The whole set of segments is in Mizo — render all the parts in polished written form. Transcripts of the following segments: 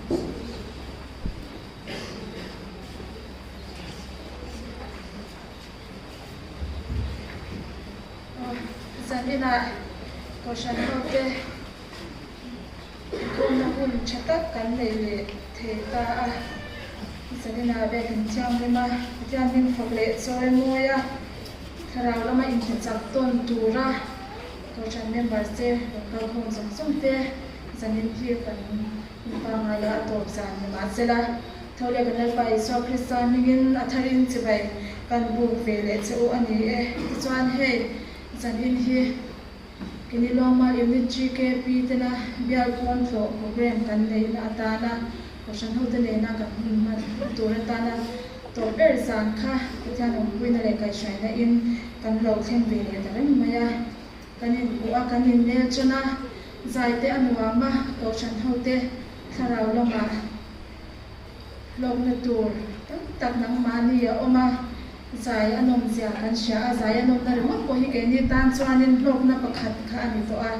Zaninah Kohhran hote inkhawmna hun tha tak kan nei leh thei ta a. Zaninah biakin thianghlim a, Pathian hming fak leh chawi mawi a, thlarau lama inhmuchak tawn tura Kohhran members te rawn kalkhawm zawng zawng te zanin hi kan inpangai a, a tawp zan ni mahsela Tho leh kan Lalpa Isua Krista hmingin a tharin chibai kan buk ve leh che u a ni e. Tichuan hei zanin hi Kini Lawma Unit GKP tena bial pawn tlawh program kan neihna atana Kohhran hote nena kan hun hman tur atana tawp ber zan kha Pathian awmpuina leh kaihhraina in kan lo thleng ve leh ta reng mai a. Kan inhmuh a, kan innel ṭan a, zai te a nuam a, Kohhran hote thlarau lamah Hlawkna tur tam tak nangmahni a awm a, zai a nawmzia kan hria a, zai a nawmna ringawt pawh hi keini tan chuanin hlawkna pakhat kha a ni tawh a,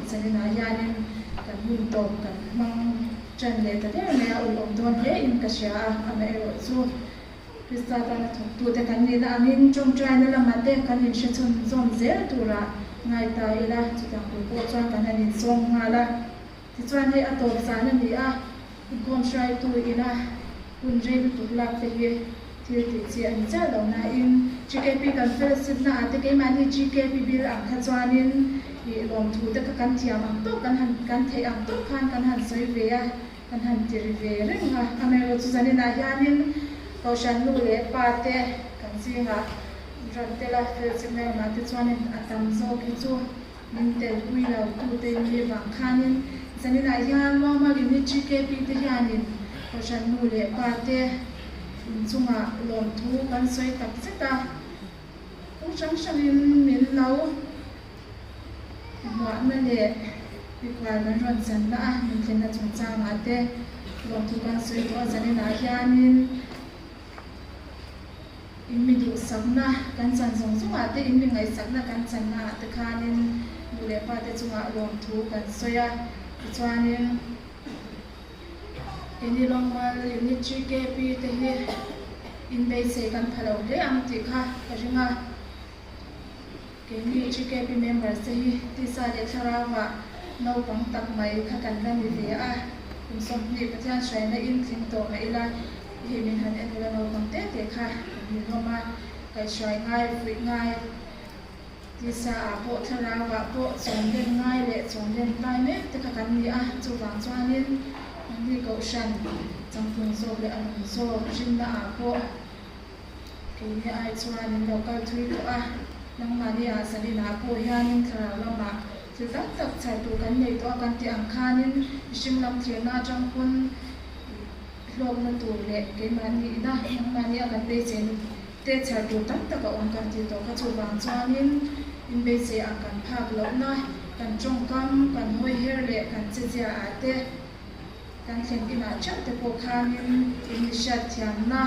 zaninah hianin kan hun tawp kan hmang ṭan leh ta der mai a, uiawm dawn hle in ka hria a, amaherawh chu Krista tana thawktute kan nihna angin ṭawngṭaina lamah te kan inhre chhunzawm zel turah ngai ta ila, chutiang tur pawh chuan kan han insawm nghal a. Tichuan hei a tawp zan a ni a, inkhawm hruaitu ina hun rei lutuk lak te hi thil tih chi a ni chiah lo nain GKP kan fellowship na ah te keimahni GKP bil ang kha chuanin ih lawmthu te kha kan thiam ang tawk kan han kan theih ang tawk khan kan han sawi ve a, kan han ti ri ve reng a. Amaherawhchu chu zaninah hianin Kohhran nu leh pa te kan zingah rawn tel a, fellowship na lamah te chuanin a tam zawk hi chu Min telpui lo tute mi vang khanin zaninah hian Muamal Unit GKP te hianin Kohhran nu leh pa te inchungah lawmthu kan sawi tak zet a, kawng hrang hrangin min lo hmuahna leh mikhual kan rawn channa a min thlenna chungchangah te lawmthu kan sawi tawh a, zaninah hianin In mi duhsakna kan chan zawng zawngah te, in mi ngaihsakna kan channaah te khanin nu leh pa te chungah lawmthu kan sawi a. Tichuanin Keini Lawngmal Unit GKP te hi inbeisei kan pha lo hle ang tih kha ka ring a. Keini GKP members te hi tisa leh thlarauah naupang tak mai kha kan la ni ve a, kum 20 Pathian hruaina in tling tawh mah ila hei min han en ula naupang te te kha kan ni hlawm a, kaihhruai ngai, fuih ngai, tisa ah pawh thlarauah pawh chawnlen ngai leh chawnlen tlai mek te kha kan ni a, chuvang chuanin mahni kohhran changtlung zawk leh a nung zawk rinna ah pawh Keini ai chuan in lo kal thui tawh a, nangmahni ah zaninah pawh hianin thlarau lamah thil tam tak chhar tur kan nei tawh a kan tih ang khanin mihring lam thirna atang pawn hlawkna tur leh keimahni ina nangmahni a kan beiseina te chhar tur tam tak a awm kan tih tawh kha chuvang chuanin in beisei ang kan phak lohna kan tawngkam kan hawi her leh kan chezia ah te Kan thlen inah theuh te pawh khanin in mi hriat thiamna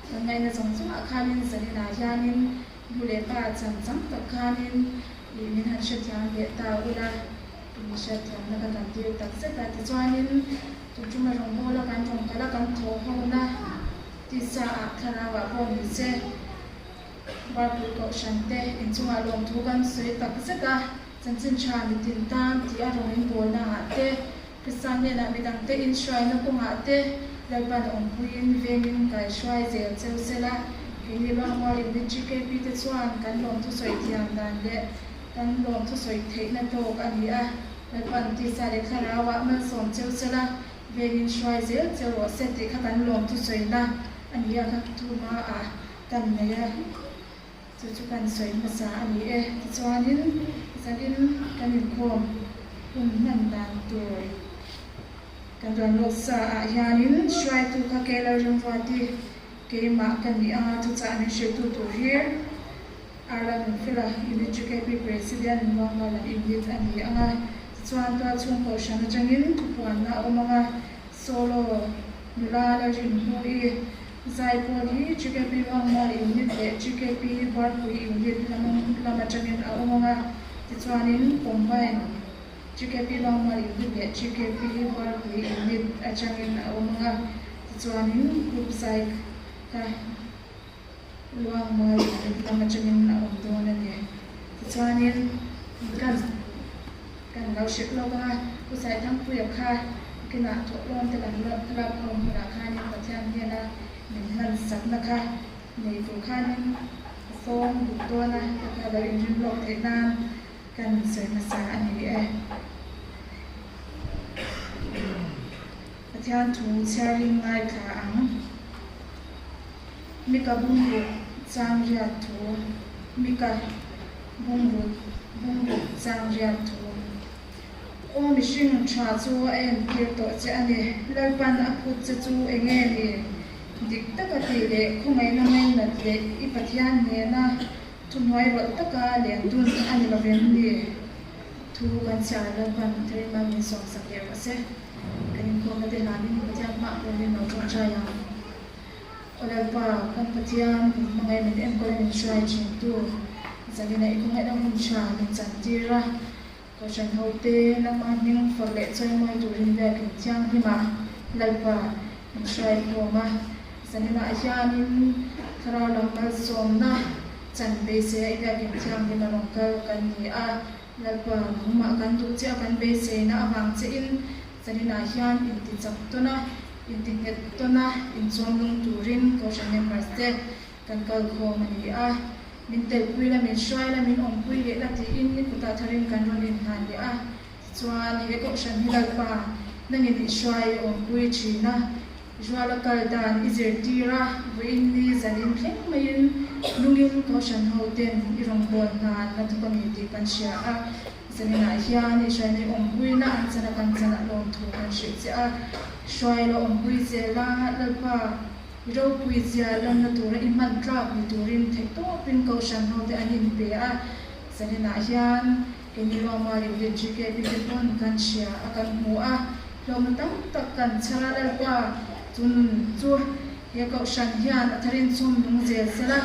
kan ngaihna zawng zawngah khanin zaninah hianin nu leh pa chan chang tak khanin ih min han hrethiam leh ta ula in mi hriat thiamna kha kan tir tak zet a. Tichuanin tuntuma rawngbawla kan rawn kal a, kan thawh hona tisa ah thlarauah pawh ni se Bible kohhran te inchungah lawmthu kan sawi tak zet a, chanchin tha mitin tan tih a rawn inbawlna ah te Krista hnenah midangte inhruaina kawngah te Lalpan awmpuiin vengin kaihruai zel cheu sela, keini Luangmual Unit GKP te chuan kan lawmthu sawi thiam dan leh kan lawmthu sawi theihna tawk a ni a, Lalpan tisa leh thlarauah malsawm cheu sela, vengin hruai zel cheu rawh se tih kha kan lawmthu sawina a ni a, kha thuma ah kan nei a. Chu chu kan sawi hmasa a ni e. Tichuanin zanin kan inkhawm hun hman dan tur kan rawn lawk sa ah hianin hruaitu kha Keller Rimvuati keimah ka ni anga thuchah min hrilhtu tur hi Arla Nunfela Unit GKP President Muangmal lam Unit a ni anga tichuan tualchhung kohhran atangin thupuanna a awm anga Solo nula la rin hnu i Zaipawl hi GKP Luangmual Unit leh GKP Buarpui Unit lam atangin a awm ang a, tichuanin Combine GKP Luangmual Unit leh GKP Buarpui Unit atangin a awm ang a, tichuanin group zai kha Luangmual lam atangin a awm dawn a ni. Tichuanin kan kan lo hrilh lawk ang a, Pu Saithangpuia kha kinah thawhlawm te kan lak khawm hunah khanin Pathian hnena min hlan sakna kha nei tur khanin a sawm duh dawn a, ka kha lo inrin lawk theih nan kan sawi hmasa a ni e. Pathian thu chhiarin ngaithla ang. Mika bungruk chang riat thu Mika bungruk bungruk chang riat thu Aw mihring tha chu a entir tawh che a ni. Lalpan a phut che chu eng nge ni? Dik taka tih leh khawngaihna ngainat leh i Pathian nena thuhnuai rawlh taka len dun a ni lovem ni? Thu kan chhiar Lalpan Therima min sawmsak leh rawh se. Kan inkhawmna te hlanin Pathian hmah pawhin lo tawngtai ang. Aw Lalpa, kan Pathian, min hmangaih min enkawl a min hruai thintu, zanina i khawngaihna hun tha min chantir a, Kohhran hote nangmah hming fak leh chawimawi turin biakin thianghlimah Lalpa min hruai khawm a. Zaninah hianin thlarau lam malsawmna chan beiseia i biakin thianghlim a rawn kal kan ni a. Lalpa, nangmah kan duh che a kan beiseina avang chein zaninah hian intichak tawn a, intinghet tawn a, inchawmlung turin Kohhran members te kan kal khawm a ni a. Min telpui la, min hruai la, min awmpui leh la tiin i kutah tharin kan rawn inhlan leh a. Tichuan, he Kohhran hi Lalpa, nangin i hruai i awmpui thin a, i ruala kal dan i zirtir a, vawiin ni zanin thleng maiin lungin Kohhran ho ten i rawngbâwl hna an la thawk a ni tih kan hria a. Zaninah hian i hruaina i awmpuina an chan a kan chan a lawmthu kan hrilh che a. Hruai la awmpui zel a, Lalpa, I ropui zia lanna tura i hman tlak ni turin theihtawpin Kohhran hote an inpe a, zaninah hian keini Roma Unit GKP te pawn kan hria a kan hmu a, hlawmna tam tak kan chhar a, Lalpa chu nun chu he Kohhran hian a tharin chhum nung zel sela,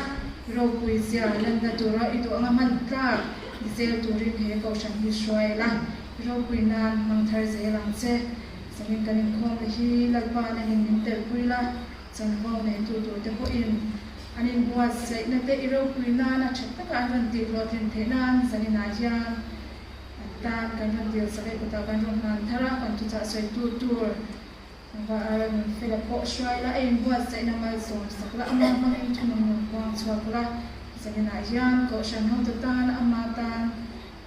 i ropui zia lanna tura i duh anga hman tlak ni zel turin he Kohhran hi hruai la, i ropui nan hmang thar zel ang che. Zanin kan inkhawmna hi Lalpa nangin min telpui la, chanvo neitu turte pawhin an inbuatsaihna te i ropui nana tha taka an rawn tih hlawhtlin theih nan zaninah hian an tan kan rawn dil sak e kutah kan rawn hlan thar a, kan thuchah sawitu tur va a rawn fel a pawh hruai la, a inbuatsaihna malsawm sak la, ama hmangin thunun rawn puang chhuak la, zaninah hian Kohhran hotu tan ama tan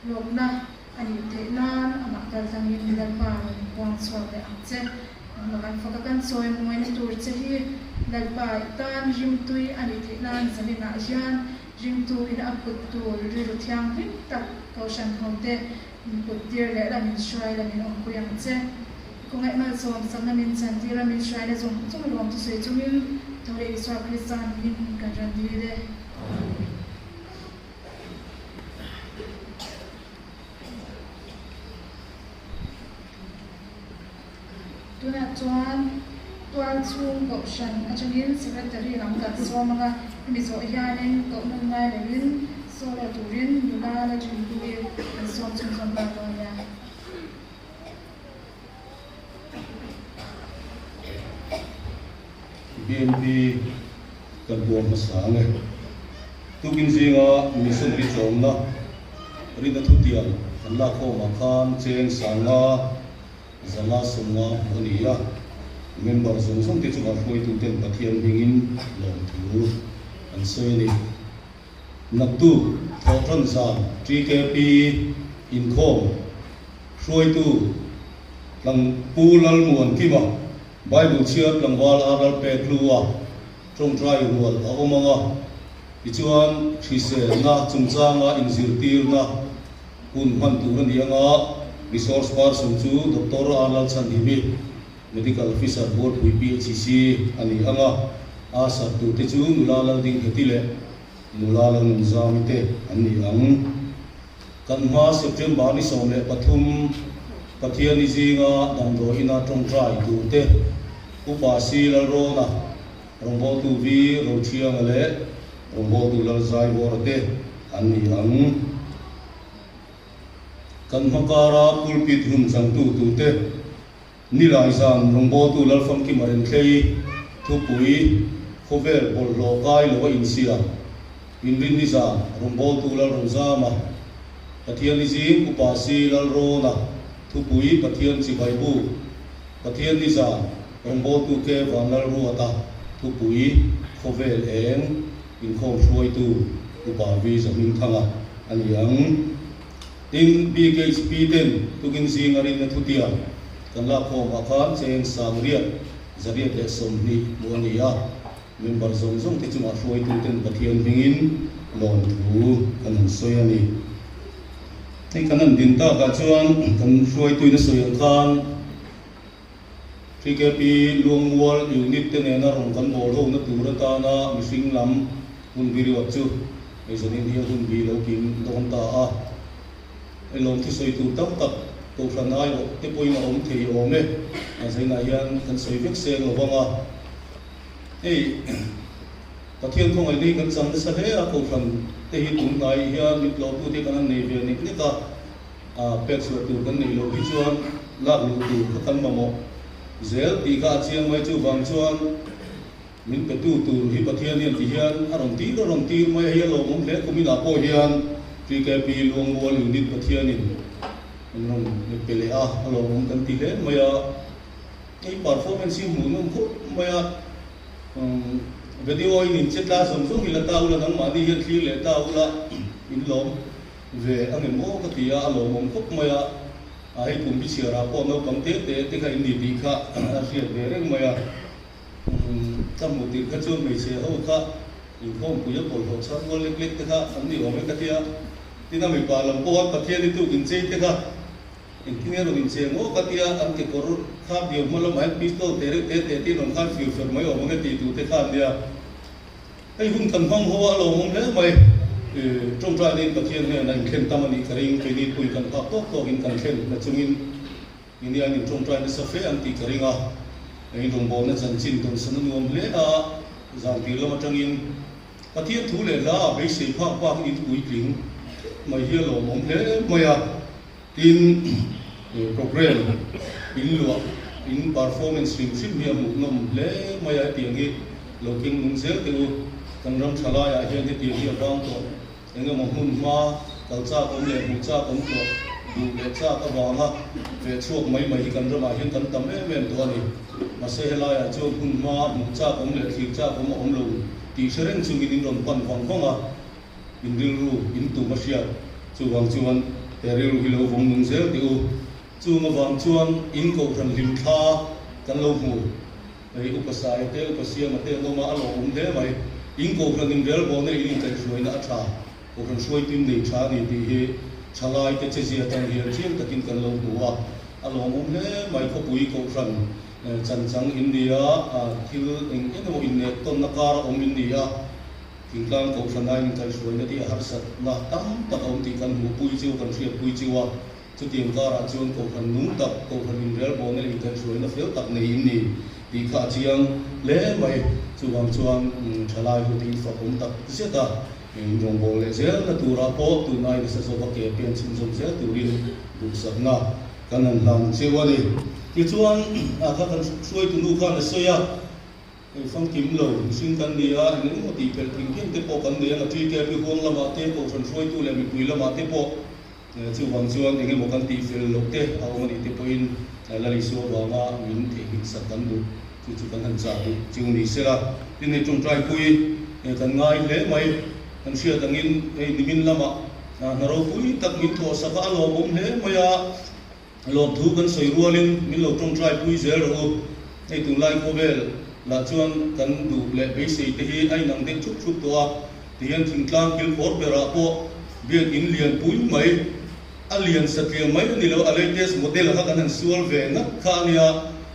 Hlawkna a nih theih nan amah kal tlangin Lalpa rawn inpuang chhuak leh ang che. Nangmah kan faka kan chawi mawina tur che hi Lalpa i tan rimtui a nih theih nan zaninah hian ringtu in a put tur rilru thianghlim tak Kohhran hote min put tir leh la min hruai la min awmpui ang che. I khawngaih malsawm sakna min chantir a min hruaina zawng zawng lawm thusawi chungin tho leh Isua Krista hmingin kan rawn dil e. Tunah chuan tual chhung kohhran atangin Secretary lam kan sawm ang a, hemi zawh hianin koh hmun ngai loin solo turin nula la thinpui kan sawm chhunzawm nghal dawn nia. BNP kan buang hmasa ang e. Tukin zinga missionary chawmna rinna thutiam kan lak khawmah khan cheng sanga zanga sawmnga hmuh a ni a. Member zawng zawng te chungah hruaituten Pathian hmingin lawmthu an sawi a ni. Naktuk thawhtan zan TKP inkhawm hruaitu tlang Pu Lalmuankima Bible chhiar tlangval a ral pek hlu a tawngtai rual a awm ang a, tichuan hriselna chungchanga inzirtirna hun hman tur a ni ang a, resource person chu Doctor R Lalchhanhimi, Medical Officer Bualpui PHC a ni ang a, a sat turte chu nula Laldingheti leh nula Lalnunzami te an ni ang. Kan hma September ni 13 Pathiani zinga damdawi ina tawngtai turte Upa Si Lalrawna, rawngbawltu Vi Rothianga leh rawngbawltu Lalzaivawra te an ni ang. Kan hma kara pulpit hun changtu turte. Nilai zan rawngbawltu Lalfamkima Renthlei thupui khawvel bawlhhlawh kai lo a insiam. Inrinni zan rawngbawltu Lalrozama, Pathianni zing Upa Si Lalrawna thupui Pathian chibai buk, Pathianni zan rawngbawltu Ke Vanlalruata thupui khawvel eng inkhawm hruaitu Upa Vi Zahmingthanga a ni ang. Tin, BKHP ten tukin zinga rinna thutiam kan lakkhawmah khan cheng 8000 120 hmuh a ni a, member zawng zawng te chungah hruaitu ten Pathian hmingin lawmthu kan han sawi a ni. Hei kan han din takah chuan kan hruaituin a sawi ang khan TKP Luangmual Unit te nena rawn kan bawl ho na tur atana mihring lam hun biriawt chu hei zanin hi a hun bi lo kim dawn ta a. Hei lawm thusawi tur tam tak Kohhran aiawh te pawhin a awm thei awm e. A zainah hian kan sawi vek seng lo vang a. Hei Pathian khawngaih nei kan chang nasa hle a, Kohhran te hi tunhnai hian mit tlawhtute kan han nei ve nek nek a. Pek chhuah tur kan neih loh hi chuan lak luh tur kha kan mamawh zel tih kha a chiang mai. Chuvang chuan min petu tur hi Pathian hian ti hian a rawn tir a rawn tir mai a, hei a lawmawm hle. Kuminah pawh hian TKP Luangmual Unit Pathianin min rawn pe leh a, a lawmawm kan ti hle mai a. Hei performance hi hmuhnawm khawp mai a, video in in che tla zawng zawng hi la ta ula, nangmahni hian thlir leh ta ula in lawm. Ve a ngem aw ka ti a, a lawmawm khawp mai a, a hei kum bi chhiarah pawh naupang te te te kha in ni tih kha a hriat ve reng mai a, ka hmuh tirh kha chuan hmeichhe ho kha inkhawmpui a bawlhhlawh chhar rual lek lek te kha an ni awm e ka ti a, tin a mipa lam pawha Pathian i tuk inchei te kha engtin nge rawn incheng aw ka ti a, an kekawr khap diau hma lamah hian pistol te reuh te te te in rawn khan fir fer mai awm ang e tih tur te kha an nia. Hei hun kan hmang ho a lawmawm hle mai. Tawngtai niin Pathian hnenah inthlen tam a nih ka ring. Keini pawhin kan phak tawk tawkin kan thlen na chungin India in tawngtai nasa fe ang tih ka ring a. Hei rawngbawlna chanchin tawnsan a nuam hle a, zan tir lam atangin Pathian thu leh hla ah beisei phak bak in puitling mai hi a lawmawm hle mai a. Tin, program in luah, in performance hrim hrim hi a hmuhnawm hle mai a, hetiang hi lo keng nung zel teh u. Kan ram tha laiah hian hetiang hi a vang tawh. Eng emaw hmun hma kal chak awm leh hmuh chak awm tawh, duh leh chak avanga feh chhuak mai mai hi kan ramah hian kan tam em em tawh a ni. Mahse helaiah chuan hmun hma hmuh chak awm leh thlir chak awm a awm lo tih hre reng chungin in rawn pan vang vang a. In rilru in tum a hriat, chuvang chuan he rilru hi lo vawng nung zel teh u. Chung avang chuan in kohhran hlim thla kan lo hmu. Hei Upa Saia te, Upa Siama te an awm a, a lawmawm hle mai. In kohhran in relbawlna leh in inkaihhruaina a tha, kohhran hruaitu in nei tha a ni tih hi thalai te chezia atang hian chiang takin kan lo hmu a, a lawmawm hle mai. Khawpui kohhran chanchang in ni a, thil eng eng emaw inneihtawnna kar a awm in ni a. Thingtlang Kohhrana inkaihhruaina tih a harsatna tam tak a awm tih kan hmuhpui chiu, kan hriatpui chiu a. Chutiang karah chuan Kohhran nung tak, Kohhran inrelbawlna leh inkaihhruaina fel tak nei in ni tih kha a chiang hle mai. Chuvang chuan thalai ho te in fak awm tak zet a, in rawngbâwl leh zelna turah pawh tun ai nasa zawka ke pen chhunzawm zel turin duhsakna kan han hlan chiu a ni. Tichuan, a kha kan hruaitunu khan a sawi a. Hei famkim lo, mihring kan ni a, eng emaw tih pelh thing thing te pawh kan nei a, TKP huang lamah te, Kohhran hruaitu leh mipui lamah te pawh chuvang chuan eng emaw kan tih fel loh te a awm a nih te pawhin Lal Isua vanga min theihnghilh sak kan duh, chu chu kan han chah duh chu ni sela. Tin hei tawngtai pui kan ngai hle mai, kan hriat angin hei nimin lamah hna ropui tak min thawh sak a, a lawmawm hle mai a. Lawmthu kan sawi rualin min lo tawngtai pui zel rawh u. Hei tunlai khawvel lah chuan kan duh leh beisei te hi a inang deuh thup thup tawh a, tihian thingtlang kil khawr berah pawh biakin lian pui mai, a lian satliah mai a ni lo, a latest model kha kan han sual ve ngat kha a nia,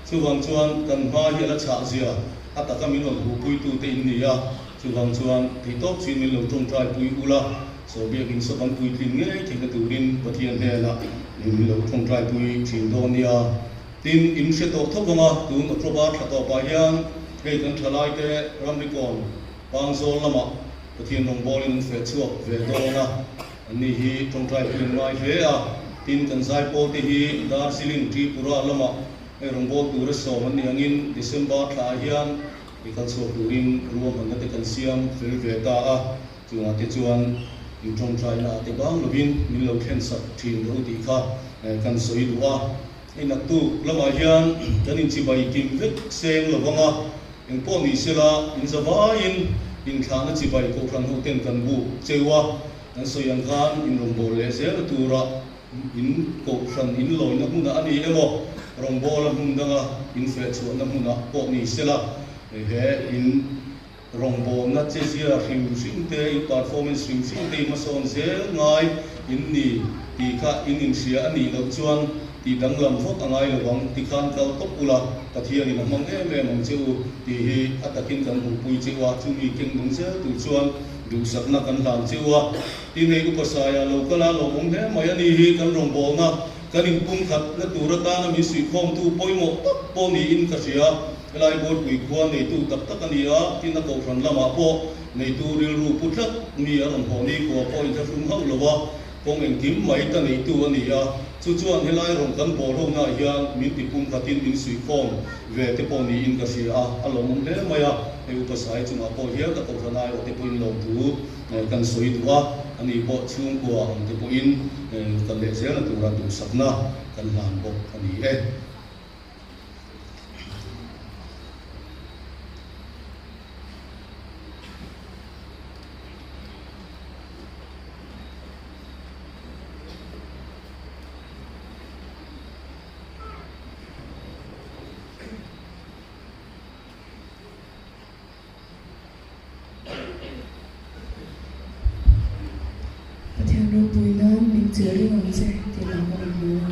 chuvang chuan kan hma hi a la chhah zia a taka min rawn hmuhpuitu te in ni a, chuvang chuan theihtawp chin min lo tawngtai pui ula. Saw biakin saw kan puitlin ngei theihna turin Pathian hnenah min lo tawngtaipui thin dawn nia. Tin, in hre tawh tho vang a, tun October thla tawpah hian hei kan thalaite ramrikawn Pangzawl lamah Pathian rawngbawlin an feh chhuak ve dawn a, anni hi tawngtaipui an ngai hle a. Tin, kan zaipawlte hi Darjeeling, Tripura lamah. Hei rawngbâwl tura sawm an nih angin December thlaah hian i kal chhuak turin ruahmanna te kan siam fel ve ta a, chungah te chuan in tawngtaina ah te bang lovin min lo thlen sak thin rawh u tih kha kan sawi duh a. Hei naktuk lamah hian kan inchibai kim vek seng lo vang a, engpawh ni sela in zavaiin inthlahna chibai kohhran ho ten kan buk cheu a, kan sawi ang khan in rawngbâwl leh zel tura In kohhran in lawina hmunah a ni emaw, rawngbawla hmun danga in fehchhuahna hmunah pawh ni sela, he in rawngbawlna chezia hrim hrim te, in performance hrim hrim te i hmasawn zel ngai in ni tih kha in inhria a nih loh chuan tih danglam vak a ngai lo ang, tikhan kal tawp ula, Pathianin a hmang em em ang che u tih hi a takin kan hmuhpui che u a, chumi keng nung zel tur chuan duhsakna kan hlan che u a. Tin hei Upa Saia lo kal a lawmawm hle mai a ni hi kan rawngbawlna kan inpumkhat na tur atana min suihkhawmtu pawimawh tak pawh niin ka hria. Helai Buarpui khua neitu tak tak a ni a, tin a kohhran lamah pawh neitu rilru pu tlat mi a rawn haw ni khua pawh inthlahrung hauh lo a, kawng engkim mai ta neitu a ni a. Chu chuan helai rawn kan bawl ho naah hian min ti pumkhatin min suihkhawm ve te pawh niin ka hria a, a lawmawm hle mai a. Hei Upa Sai chungah pawh hian a kohhran aiawh te pawhin lawmthu Kan sawi duh a, ani pawh chhungkua ang te pawhin kan leh zelna tura duhsakna kan hlan bawk a ni e. Pathian ropui nan min chil reng ang che tih lah ka rawn hmu a.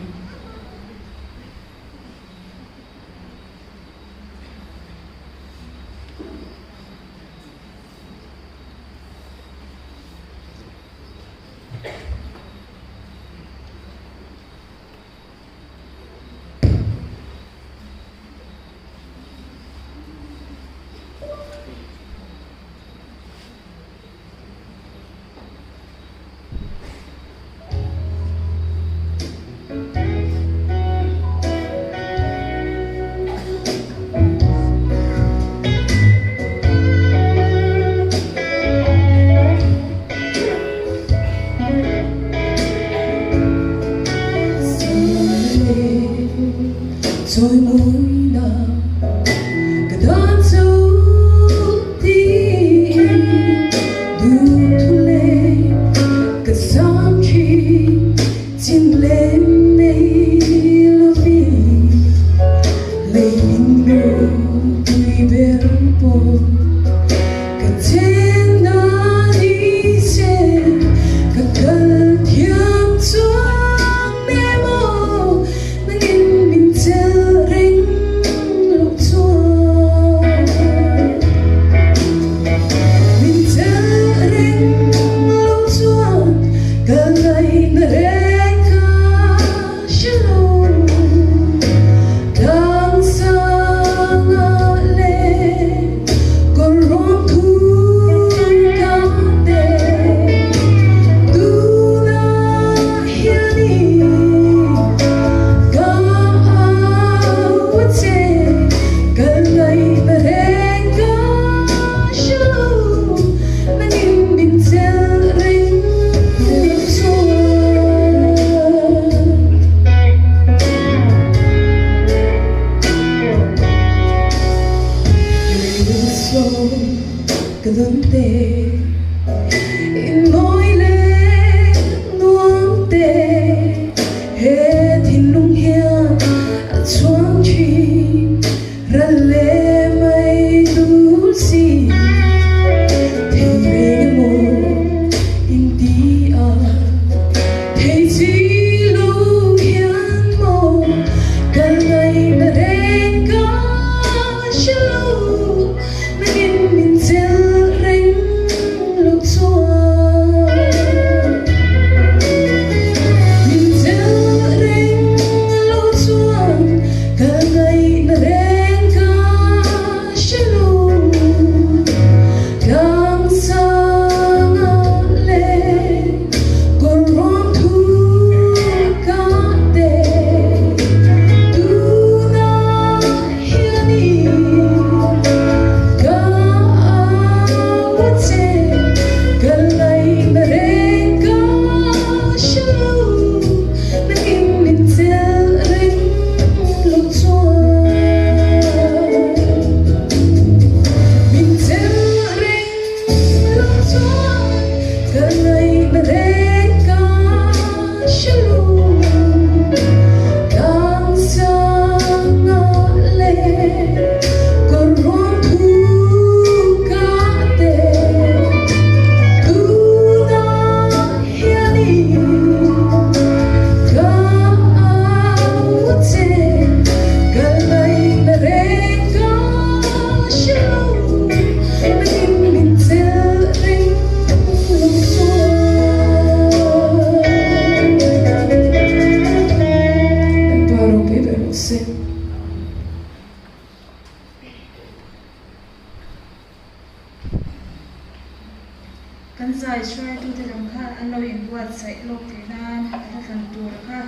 Kan zai hruaitute lam kha an lo inbuatsaih lawk theih nan a hla thlan tur kha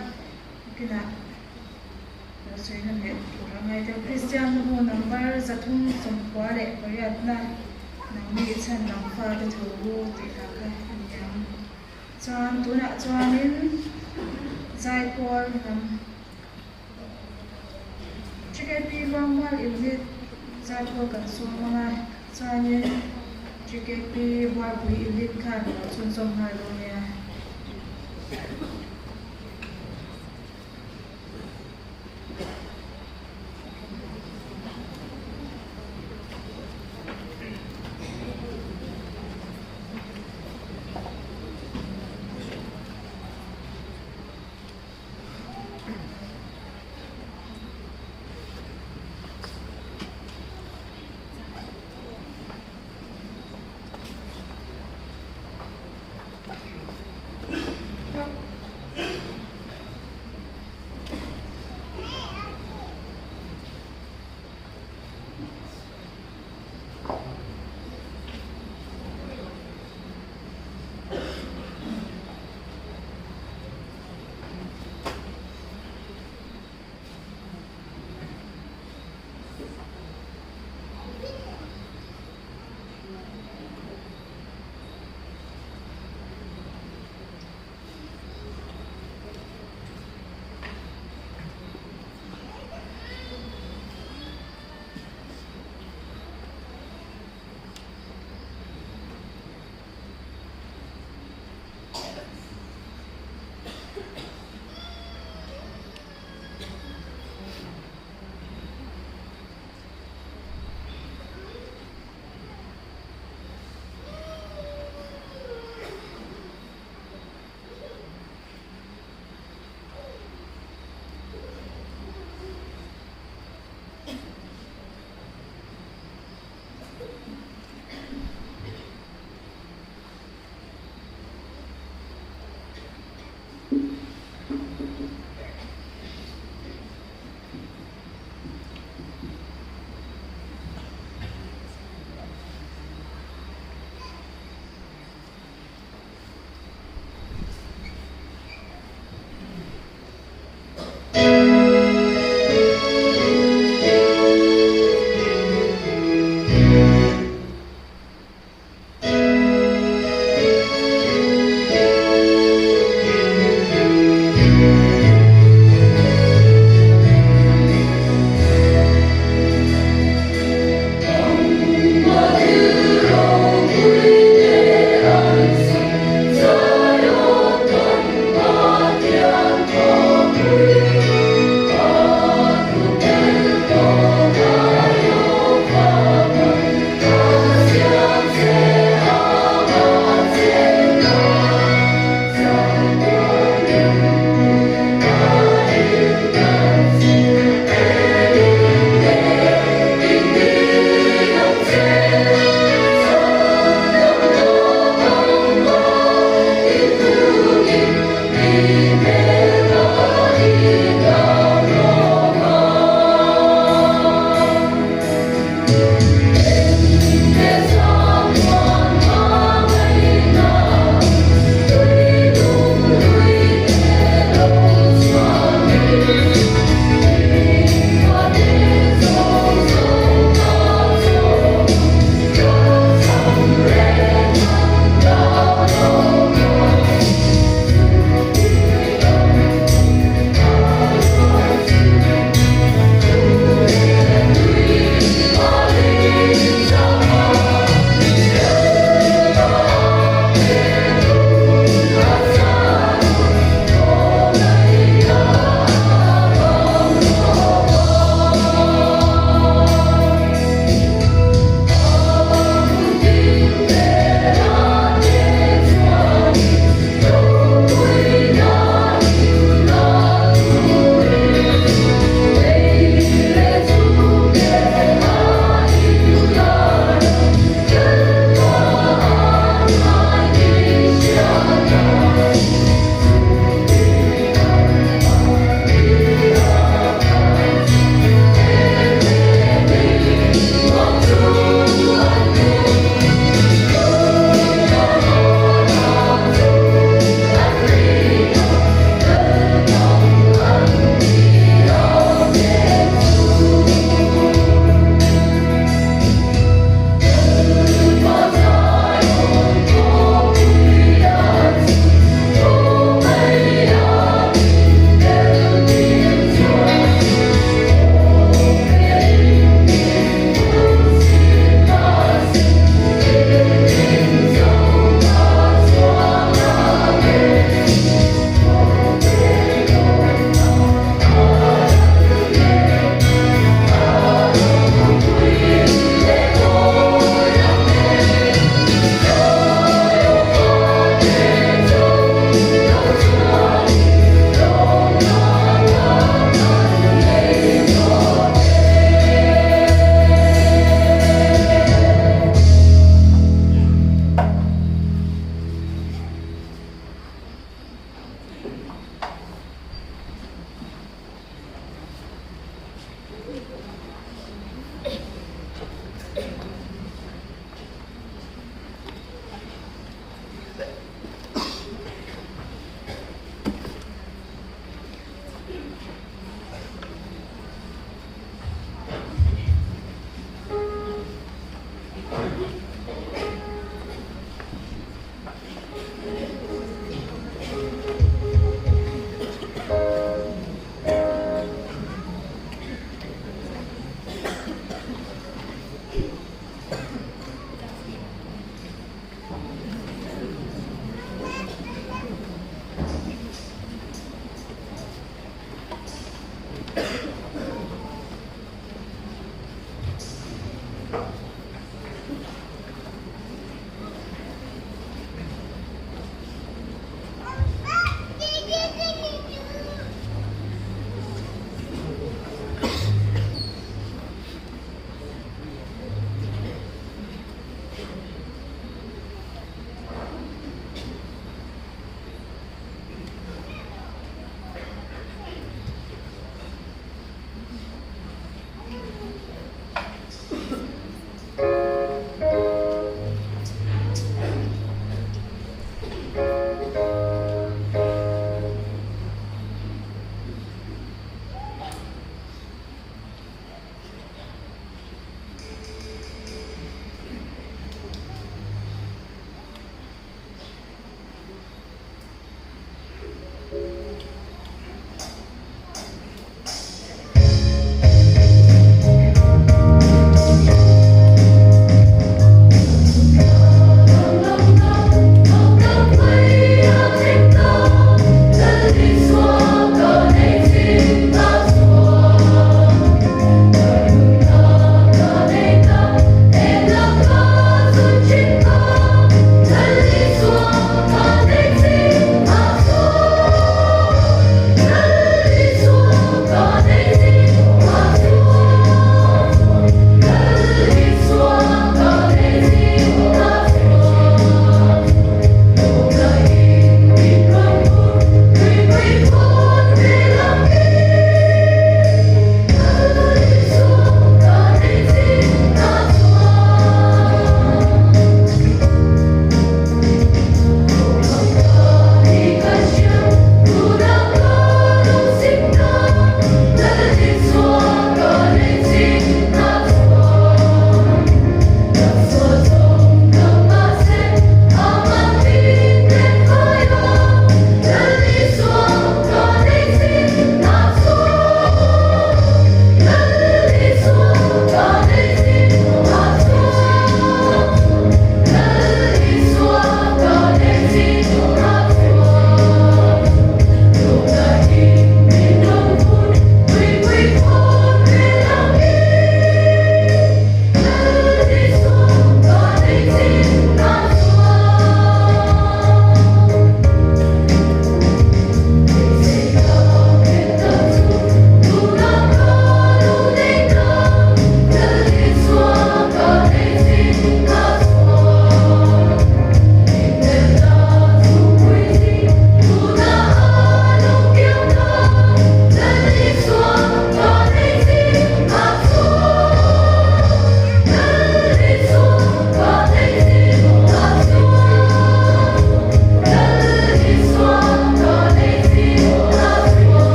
nakinah lo sawi na leh tur a ngai deuh. Kristian hnu number 398na nangni chhan lam fate tho ru tih hla kha a ni ang. Chuan tunah chuanin zaipawl lam TKP Luangmual Unit zaipawl kan sawm ang a, chuanin TKP Buarpui Unit khan lo chhunzawm nghal dawn nia.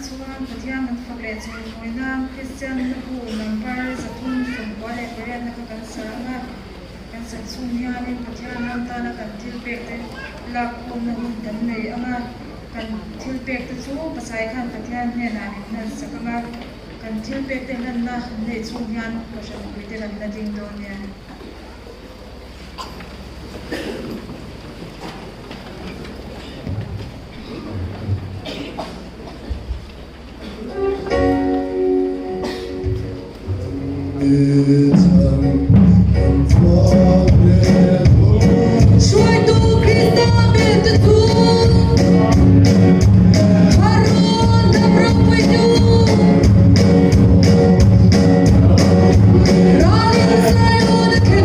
chuan Pathian kan fak leh chawimawi nan Kristian hnabu number 398 na kha kan sa ang a, kan sak chhung hianin Pathian ram tana kan thil pek te lak khawmna hun kan nei ang a, kan thil pek te chu pasai khan Pathian hnenah min hlan sak ang a, kan thil pek te hlanna neih chhung hian Kohhran puite kan la ding dawn nia. Hruaitu Krista hmelte chu Pharaoh lam ropui chu Ral in Zion a thleng.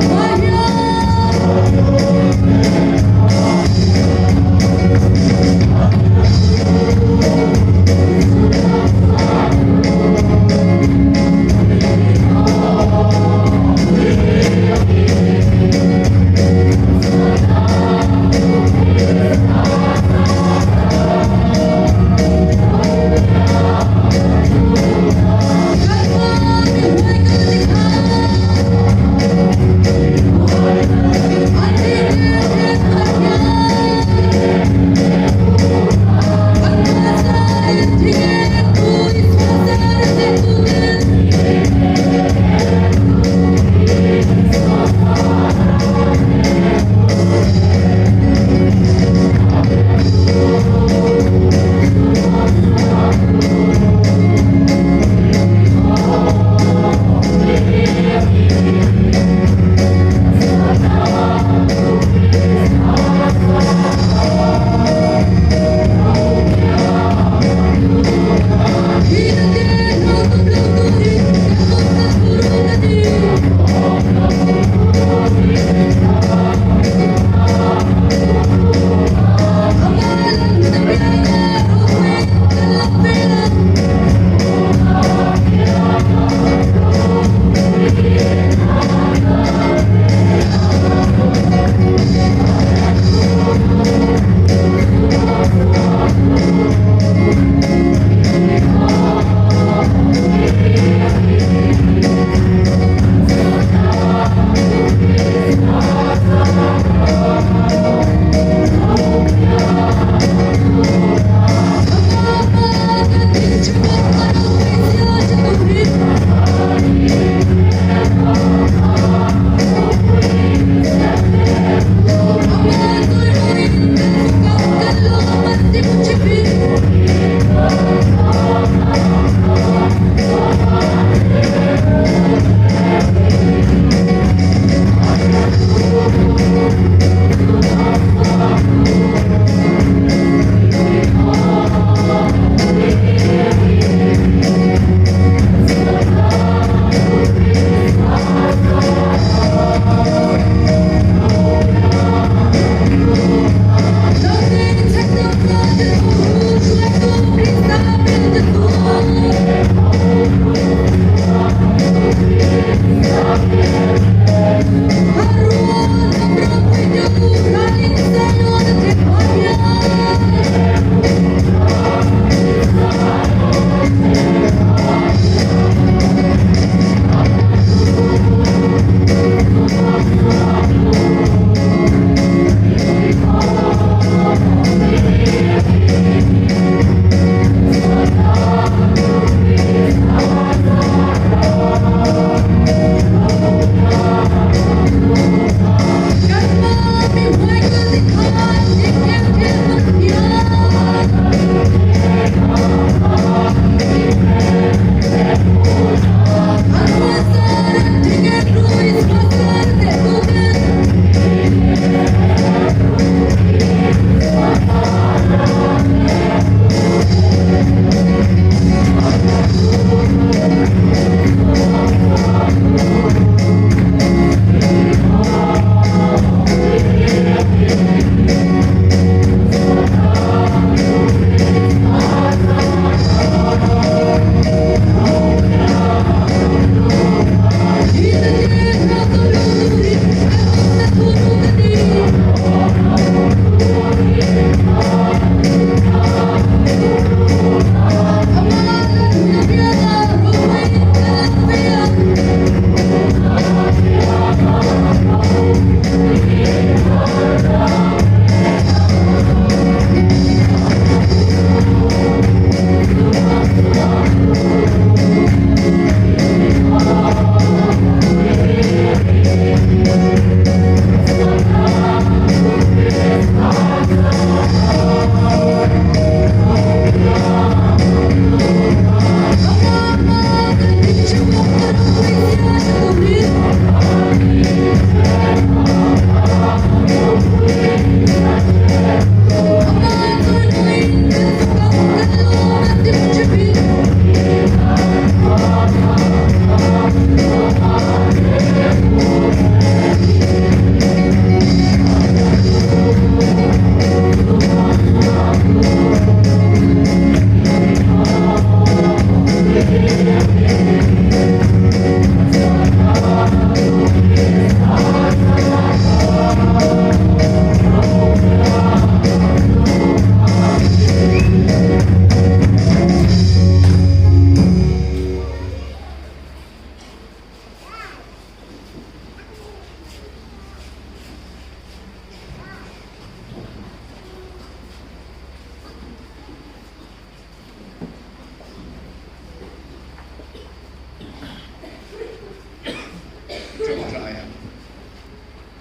Ṭawngṭaia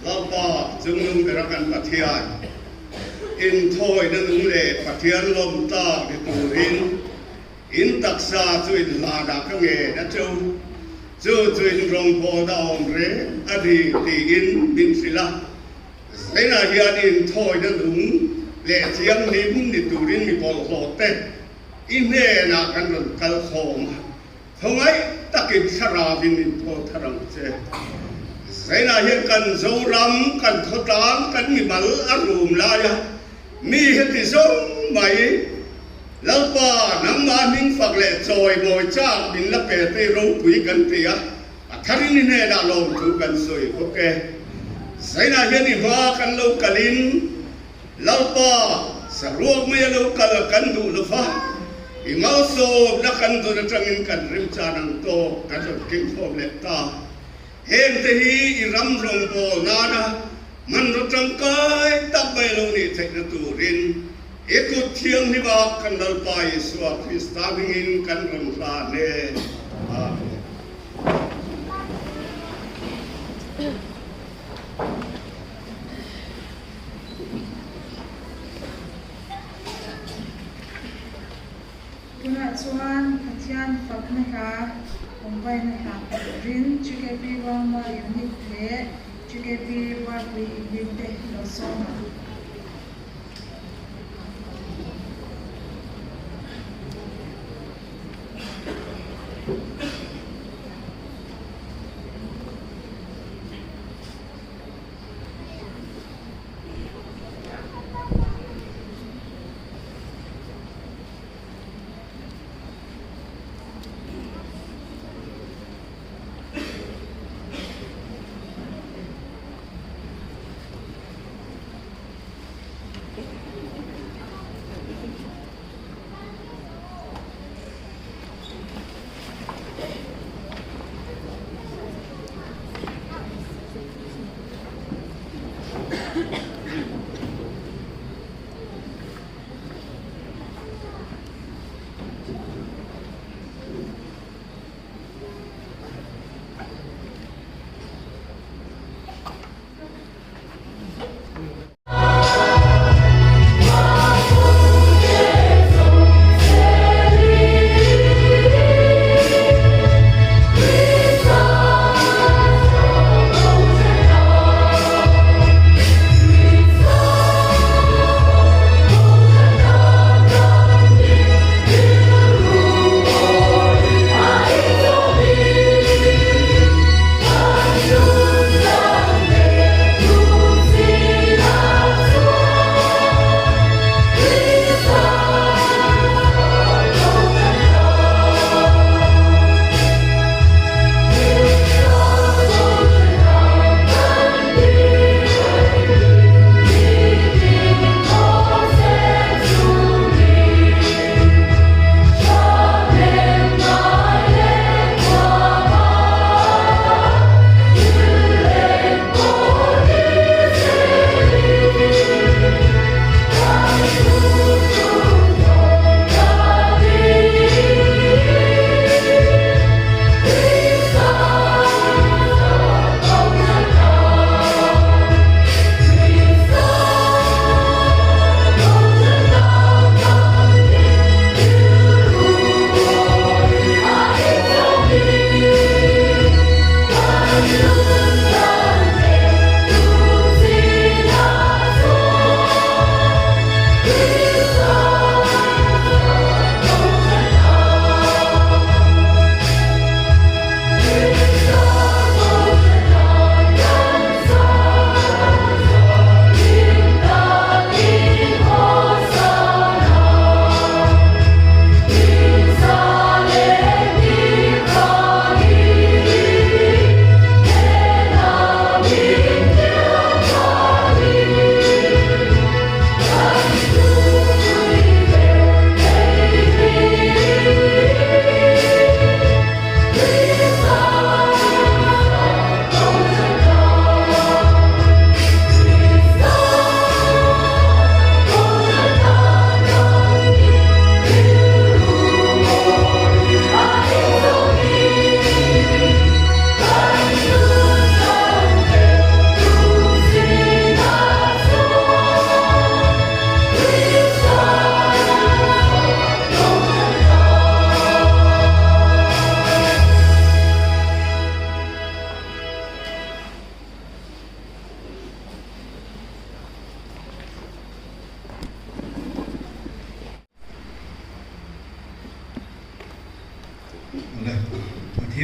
Lalpa chungnung bera kan Pathian inthawina nung leh Pathian lawm tlak ni turin in taksa chu in hlanah ka ngen a cheu. Chu chu in rawngbawlna awm reng a ni tiin min hrilh a. Zainah hian inthawina nung leh thianghlim ni turin mi bawlhhlawh te i hnenah kan rawn kal khawm a, khawngaih takin thlarauin min thaw thar ang che. Zainah hian kan Zoram, kan khawtlang, kan mimal a rum laia mi heti zawng mai Lalpa nangmah hming fak leh chawi mawi chak min la pe tei ropui kan ti a, A tharin i hnenah lawmthu kan sawi bawk e. Zainah hian i hma kan lo kalin Lalpa saruak mai a lo kal kan duh lo va, i malsawmna kan dawn atangin kan rimchan ang tawk kan rawn keng khawm leh ta. Hengte hi i ram rawngbâwl nana hmanraw tangkai tak mai lo nih theihna turin i kut thianghlim ah kan Lalpa Isua Krista hmingin kan rawn hlan e. Amen. Tunah chuan Pathian fakna hla, awmvaina hla turin GKP Ruangmual Unit leh GKP Buarpui Unit te lo sawm ang.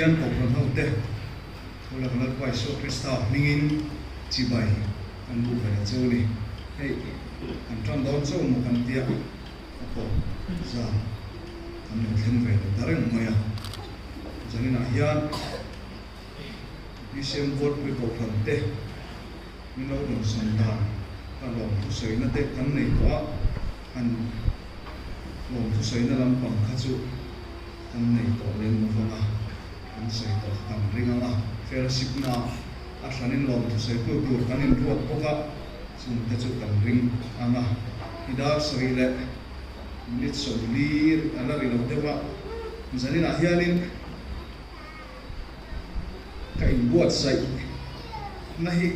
Pathian Kohhran hote Thawlak Lalpa Isua Krista hmingin chibai kan bu ve a cheu a ni. Hei kan tan dawn chauh maw kan tia a tawp zan kan lo thleng ve lo ta reng mai a. Zaninah hian BCM Buatpui Kohhran te min lo rawn sawn dan ka lawm thusawina te kan nei tawh a, han lawm thusawina lampang kha chu kan nei tawh lem lo vang a, kan sawi tawh kha kan ring ang a, fellowship na a hranin lawm thusawitu tur kan inruat bawk a, chung te chu kan ring ang a, i dar sawi leh minute 40 a la ri lo deuh a, zaninah hianin. Ka inbuatsaih na hi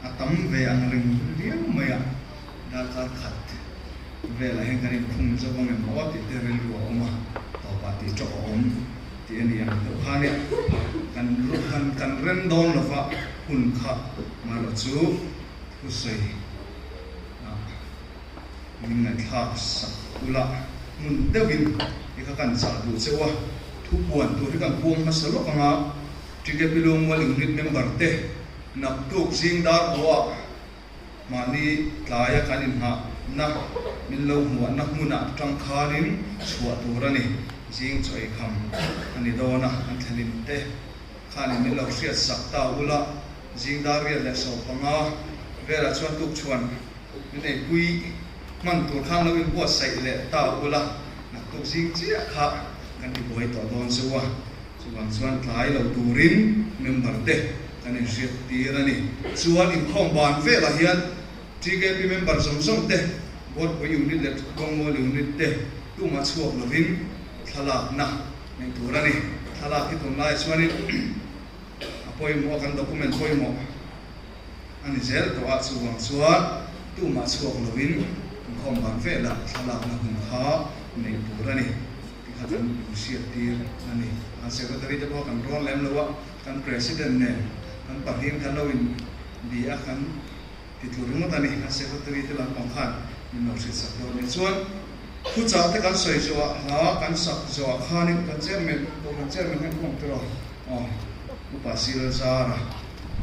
a tam ve ang reng viau mai a, darkar khat velah hian kan inkhung zawk ang em aw tih te rilru a awm a, tawpah tih tawk a awm tih a ni ang deuh khan e, kan kan kan rem dawn lova hun kha marawh chu thusawi ah min ngaihthlak sak ula hmun deuhin i kha kan chah duh cheu a, thu puan tur hi kan puang hmasa lawk ang a, Ṭike Pilungmual Unit member te naktuk zing dar pawha mahni tlaia kan inngahna min lo hmuahna hmunah tangkhanin chhuah tur a ni, zing chaw eikham a ni dawn a, an thlenin te khanin min lo hriat sak ta ula, zing dar 8:15 velah chuan tukchhuan Min eipui hman tur khan lo inbuatsaih leh ta ula, naktuk zing chiah kha kan ti buai tawh dawn chu a. Chuvang chuan tlai lo turin member te kan inhriat tir a ni. Chuan inkhawm ban velah hian TKP member zawng zawng te, Buatpui unit leh Kawngmual unit te tumah chhuak lovin thlalakna neih tur a ni. Thlalak hi tunlaiah chuanin a pawimawh a, kan document pawimawh. A ni zel tawh a, chuvang chuan tumah chhuak lovin inkhawm ban velah thlalakna hun kha neih tur a ni tih kha kan inhriat tir a ni. An Secretary te pawh kan rawn lem lo a, kan President nen kan pahnihin kan lo in bia a, kan ti tlu ringawt a ni. Kan Secretary te lampang khan min lo hriatsak dawn a ni. Chuan thuchah te kan sawi zawhah hla kan sak zawhah khanin kan Chairman, Kohhran Chairman hian kawng tiraw? Aw, Upa Silzara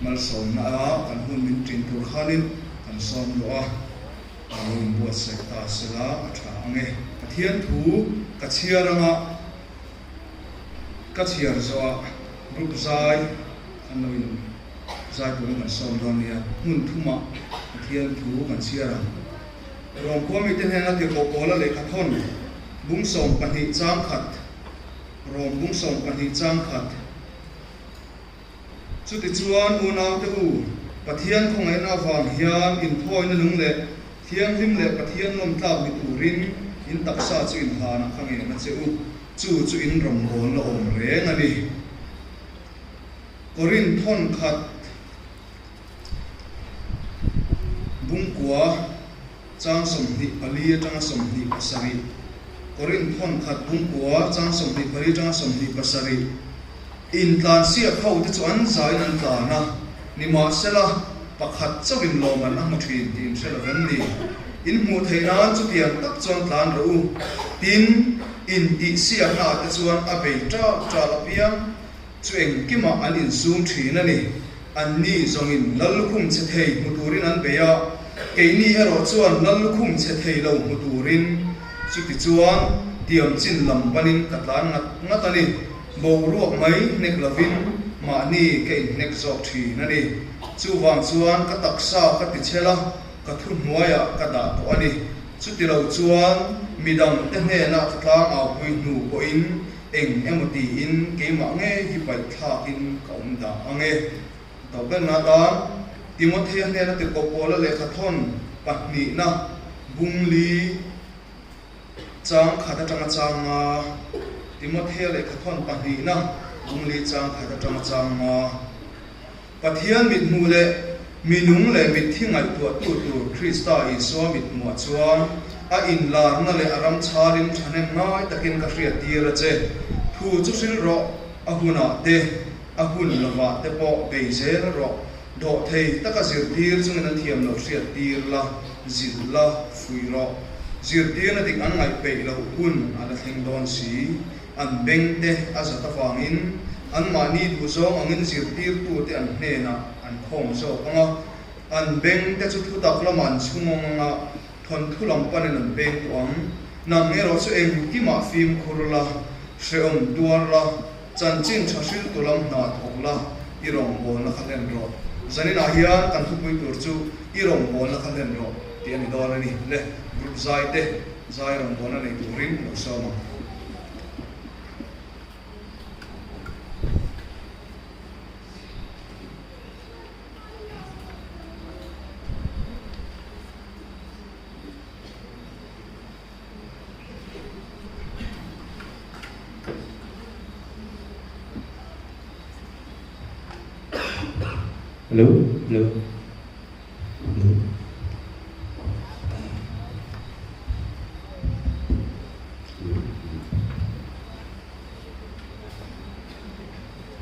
malsawmna a kan hun min ṭin tur khanin kan sawm luh a, a lo inbuatsaih ta sela a ṭha ang e. Pathian thu ka chhiar anga ka chhiar zawhah group zai kan lo in zai turin kan sawm dawn nia, hmun thumah Pathian thu kan chhiar ang. Rawngkhua mite hnena tirhkoh Paula lehkhathawn bung 12 chang khat. Rawng bung 12 chang khat. Chutichuan unaute u, Pathian khawngaihna avang hian inthawina nung leh thianghlim leh Pathian lawmtlak ni turin in taksa chu inhlanah ka ngen a che u, chu chu in rawngbawlna awm reng a ni. Korinth thawn khat bungkua. Chang 24 atanga 27, Korinth thawn khat bungkua chang 24 atanga 27, Intlansiak hote chu an zain an tlan a, nimahsela pakhat chauhin lawm an a hmu thin tih in hre lo vem ni? In hmuh theih nan chutiang tak chuan tlan rawh u. Tin, intihsiaknaah te chuan a bei ṭal ṭal apiang chu engkimah an insum thin a ni. Anni zawngin lal lukhum che thei hmu turin an bei a, keini erawh chuan lal lukhum che thei lo hmu turin. Chutichuan, tiam chin lam panin ka tlan ngat ngat a ni. Boruak mai hnek lovin mahni ka inhnek zawk thin a ni. Chuvang chuan ka taksa ka tichhel a, ka thuhnuaiah ka dah tawh a ni. Chutilo chuan midangte hnenah ka tlangau pui hnu pawhin Eng emaw tiin keimah ngei hi paih thlakin ka awm dah ang e. Tawh berna atan Timothea hnena tirhkoh Paula lehkha thawn pahnihna bung li chang khat atanga chang nga, Timothea lehkha thawn pahnihna bung li chang khat atanga chang nga. Pathian mithmuh leh minung leh mitthi ngaihtuahtu tur Krista Isua mithmuah chuan a inlarna leh a ram chharin thahnem ngai takin ka hriattir a che. Thu chu hril rawh, a hunah te, a hun lovah te pawh bei zel rawh. Dawhthei taka zirtir chungin an thiam lo hriattir la, zilh la, fuih rawh. Zirtirna dik an ngaih peih loh hun a la thleng dawn si. An beng te a zat avangin Anmahni duhzawng angin zirtirtute an hnenah an khawm zawk ang a, an bengte chu thutak lamah an chhungawng ang a, thawnthu lam panin an peng tawh ang. Nang erawh chu engkimah fimkhur la, hrehawm tuar la, chanchin tha hriltu lam hna thawk la, i rawngbawlna kha hlen rawh. Zaninah hian kan thupui tur chu i rawngbawlna kha hlen rawh tih a ni dawn a ni. Le, group zai te zai rawngbawlna nei turin lo sawm ang. Hello, hello, hello.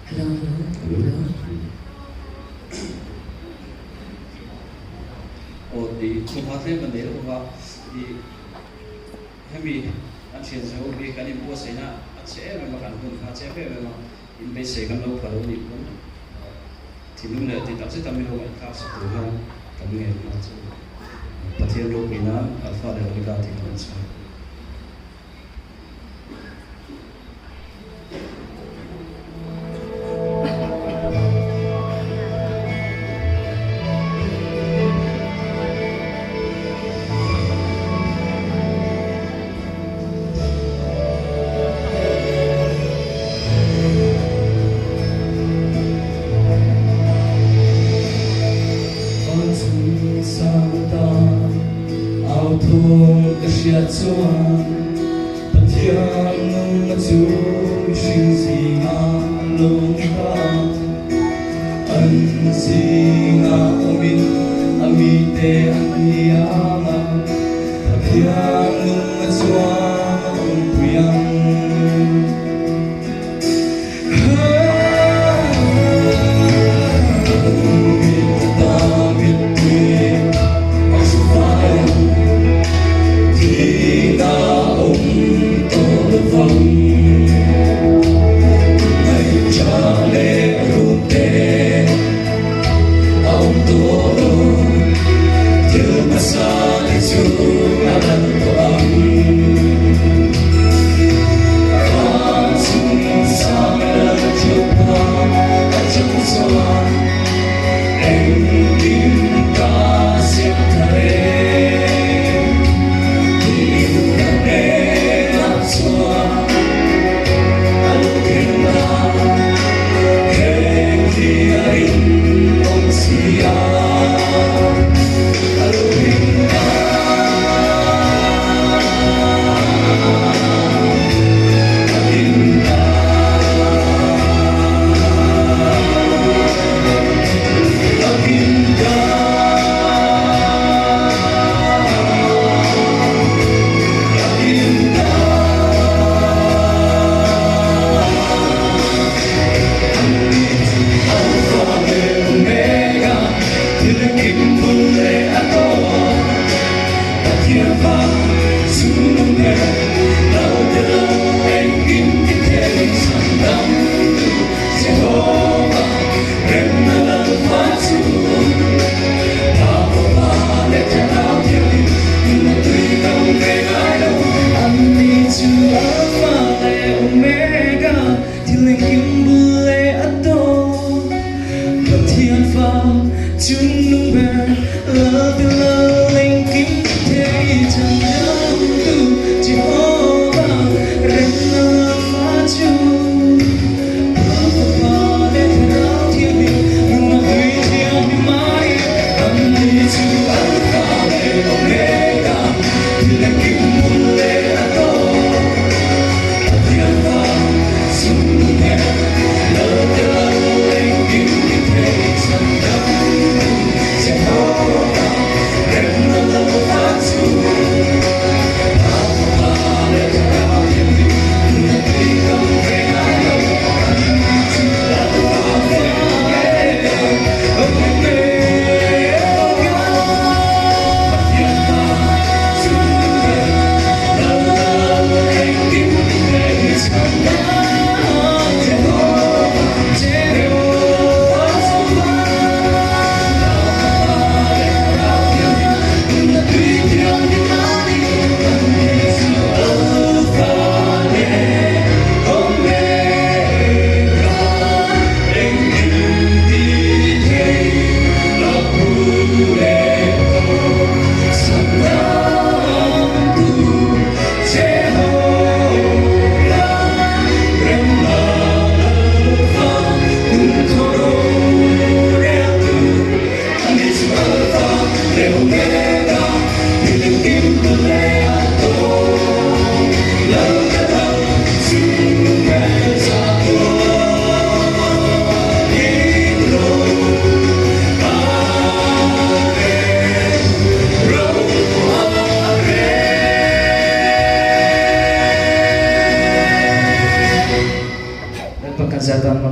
Hello, hello, hello. Aw ti chhungha tlem a nei reuh va, i hemi an thian zo hi kan inbuatsaihna a che em em a, kan hun kha a chep em em a, inbeisei kan lo pha lo nih pawn thinlung leh ti tak zet a milo ngaihthlak sak tur hian kan ngen nghal chu Pathian ropui nan Alpha leh Omega tih kan sawi. Au thawm ka hriat chuan Pathian nunna chu mihring zingah a lo ni ta. An zingah awmin a mite an ni ang a, Pathian nunna chuan a awmpui ang.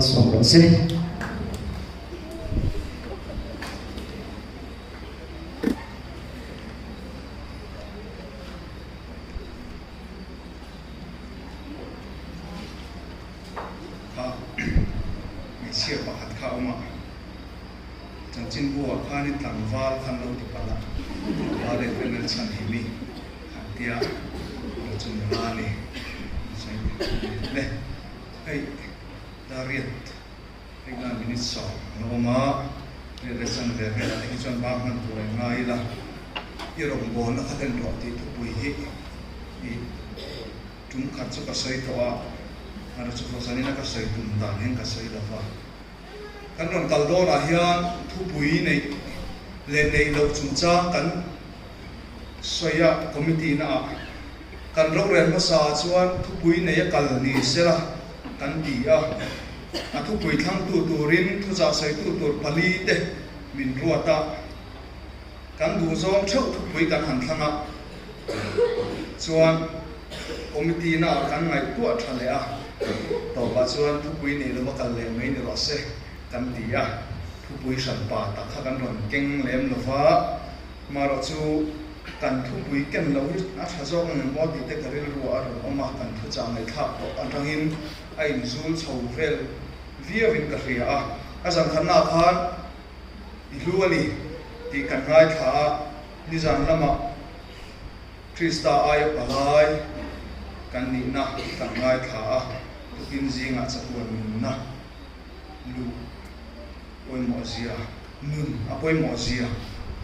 malsawm rawh se. Kha hmeichhia pakhat kha a awm a, chanchinbu ah khanin tlangval khan lo ti palh a, tlangval leh femel chhan hi mi han tia lo chu nula a ni le hei dariat hei ngai minute sawm a lo awm a, riat leh chan ve velah te hi chuan bang hman tur a ngai ila i rawngbawlna kha hlen rawh tih thupui hi i Tum khat chu ka sawi tawh a, mara chu Rosalina ka sawi tum dan hian ka sawi lo va. Kan rawn kal dawnah hian thupui neih leh neih loh chungchang kan sawi a, committee na ah kan rorel hmasa ah chuan thupui nei a kal ni sela kan ti a, a thupui thlangtu turin thuchah sawitu tur pali te min ruat a. Kan duhzawng theuh thupui kan han thlang a, chuan committee na ah kan ngaihtuah tha leh a, tawpah chuan thupui nei lova kal leh mai ni rawh se kan ti a, thupui hran pa tak kha kan rawn keng lem lova, marawh chu kan thupui ken loh hi a tha zawk ang em aw tih te ka rilru ah a rawn awm a, kan thuchah ngaihthlak tawh atangin a inzul chho vel viau in ka hria a, a zankhatna ah khan I hlu a ni tih kan ngaithla a, nizan lamah Krista aia palai kan nihna kan ngaithla a, tukin zingah chatuan nunna luh pawimawh zia, nun a pawimawh zia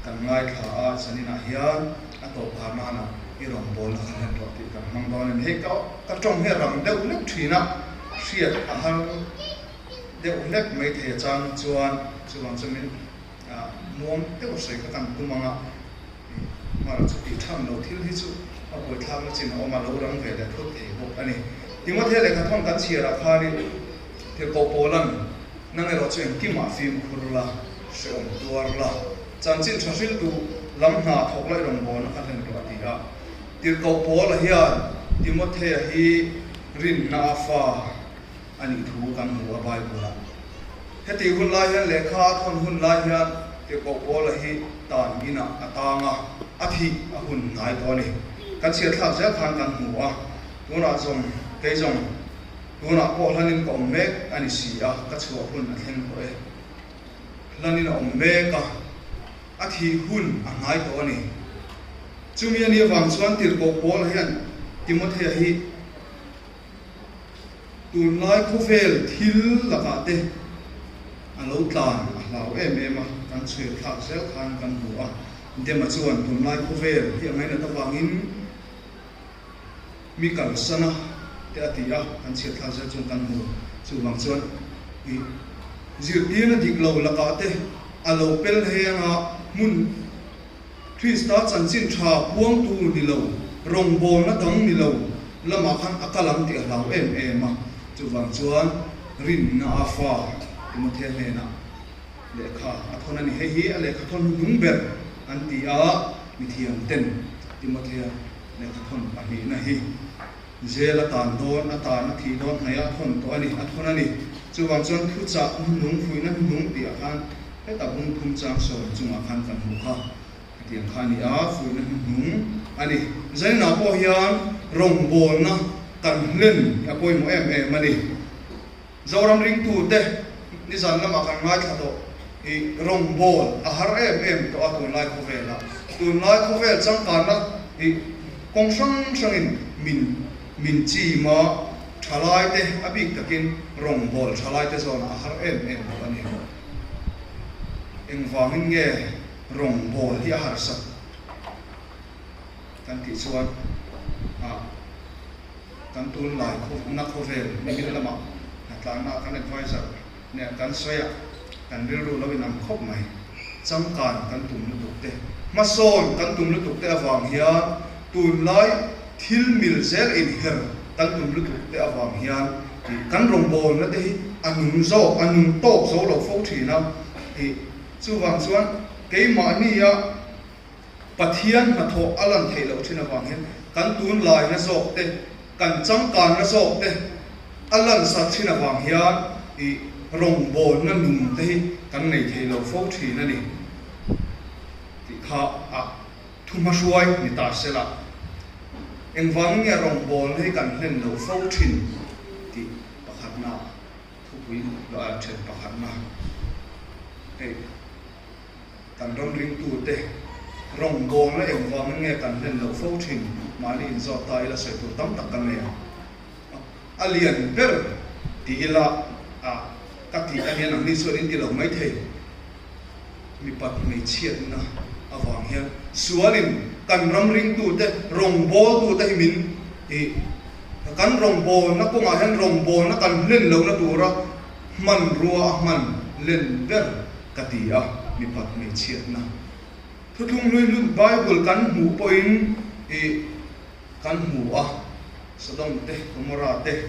kan ngaithla a, zaninah hian a tawp phar nana i rawngbawlna kha hlen rawh tih kan hmang dawn a ni. Hei ka tawng hi a rang deuh hlek thin a, hriat a har. Deuh hlek mai thei a chang chuan chuvang chu min muang deuh sawi kha kan tum ang a, hmar chu tih tham lo thil hi chu a buaithlakna chin a awm a, lo rang ve leh thut thei bawk a ni. Timothea lehkha thawn kan chhiarah khanin Tirhkoh Paula'n, Nang erawh chu engkimah fimkhur la, hrehawm tuar la, chanchin tha hriltu lam hna thawk la i rawngbawlna kha hlen rawh a ti a. Tirhkoh Paula hian Timothea hi rinna a fa a nih thu kan hmu a Bible-ah. Heti hun lai hian lehkha a thawn hun lai hian Tirhkoh Paula hi tan inah a tang a, a thih a hun hnai tawh a ni. Kan chhiatthlak zel khan kan hmu a, tunah zawng kei zawng tunah pawh hlanin ka awm mek a ni si a, ka chhuah hun a thleng tawh e. Hlanin a awm mek a, a thih hun a hnai tawh a ni. Chumi a nih avang chuan Tirhkoh Paula hian Timothea hi, Tunlai khawvel thil lakah te a lo tlan a hlau em em a, kan chhuir thlak zel khan kan hmu a. Dema chuan tunlai khawvel hi a ngainat avangin mi kalsana te a ti a, kan chhiat thlak zel chuan kan hmu. Chuvang chuan i zirtirna dik lo lakah te a lo pel heng a, hmun Krista chanchin tha puangtu ni lo, rawngbawlna dang ni lo lamah khan a kal ang tih a hlau em em a. Chuvang chuan rinna a fa Timothea hnenah lehkha a thawn a ni. Hei hi a lehkha thawn hnung ber an ti a, mithiam ten Timothea lehkha thawn pahnihna hi zel a tan dawn, a tan a thih dawn hnaih a thawn tawh a ni, a thawn a ni. Chuvang chuan thuchah hnuhnung, fuihna hnuhnung tihah khan Heta bung phung chang sawm chungah khan kan hmuh kha hetiang kha a ni a, fuihna hnuhnung a ni. Zainah pawh hian rawngbawlna kan hlen a pawimawh em em a ni. Zoram ringtute nizan lamah kan ngaithla tawh i rawngbâwl a har em em tawh a tunlai khawvelah. Tunlai khawvel changkanna i kawng hrang hrangin min min chim a, thalaite a bik takin rawngbâwl thalaite zawnah a har em em bawk a ni. Engvangin nge rawngbâwl hi a harsat kan tih chuan ah kan tunlai na khawvel nimin lamah hnatlânna kan advisor nen kan sawi a, kan rilru lo inang khawp mai. Changkan kan tum lutuk te, hmasawn kan tum lutuk te avang hian tunlai thil mil zel inher kan tum lutuk te avang hian Kan rawngbawlna te hi a nung zawk, a nung tawk zo lo fo thin a, ih chuvang chuan keimahnia Pathian hnathawh a lan theih loh thin avang hian kan tunlaina zawk te, kan changkanna zawk te a lan sat thin avang hian. i rawngbawlna nung te hi kan nei thei lo fo thin a ni tih kha a thuhmahruai ni ta sela. Engvangin nge rawngbawlna hi kan hlen lo fo thin tih pakhatna thupui a then pakhatna hei. Kan ram ringtute rawngbawlna engvangin nge kan hlen loh fo thin? Mahni inzawt ta ila sawi tur tam tak kan nei ang. A lian ber ti ila a ka tih a hian ang ni chuan in ti lo mai thei. Mipat hmeichhiatna avang hian sualin kan ram ringtute rawngbawltute hi min i kan rawngbawlna kawngah hian rawngbawlna kan hlen lohna tura hmanrua a hman len ber ka ti a, mipat hmeichhiatna thuthlung hlui hlut Bible kan hmuh pawhin i kan hmu a, Sodom te Gomorrah te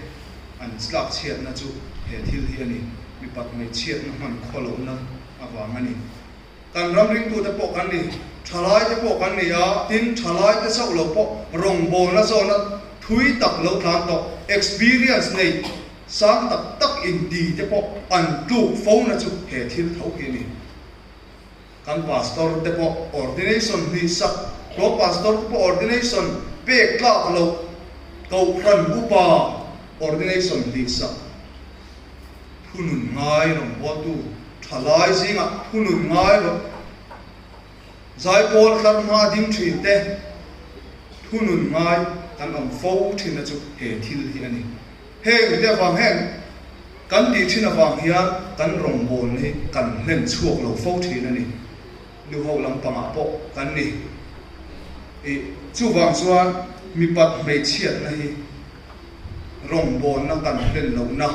an tlak chhiatna chu he thil hi a ni, mipat hmeichhiatna hman khaw lohna avang a ni. Kan ram ringtute pawh kan ni, thalaite pawh kan ni a, tin thalaite chauh lo pawh rawngbawlna zawna thui tak lo tlan tawh, experience nei Sang tak tak inti te pawh an tluk fo na chu he thil tho hi a ni. Kan pastor te pawh ordination hnih sak, pro pastor te pawh ordination pek tlak loh, kohhran upa ordination hnih sak, thunun ngai rawngbawltu thalai zingah thunun ngai rawh, zaipawl tlar hma ding thin te thunun ngai kan awm fo thin na chu he thil hi a ni. Heng te avang heng kan tih thin avang hian kan rawngbawlna hi kan hlen chhuak lo fo thin a ni. Nu ho lampangah pawh kan ni. I chuvang chuan mipat hmeichhiatna hi rawngbawlna kan hlen lohna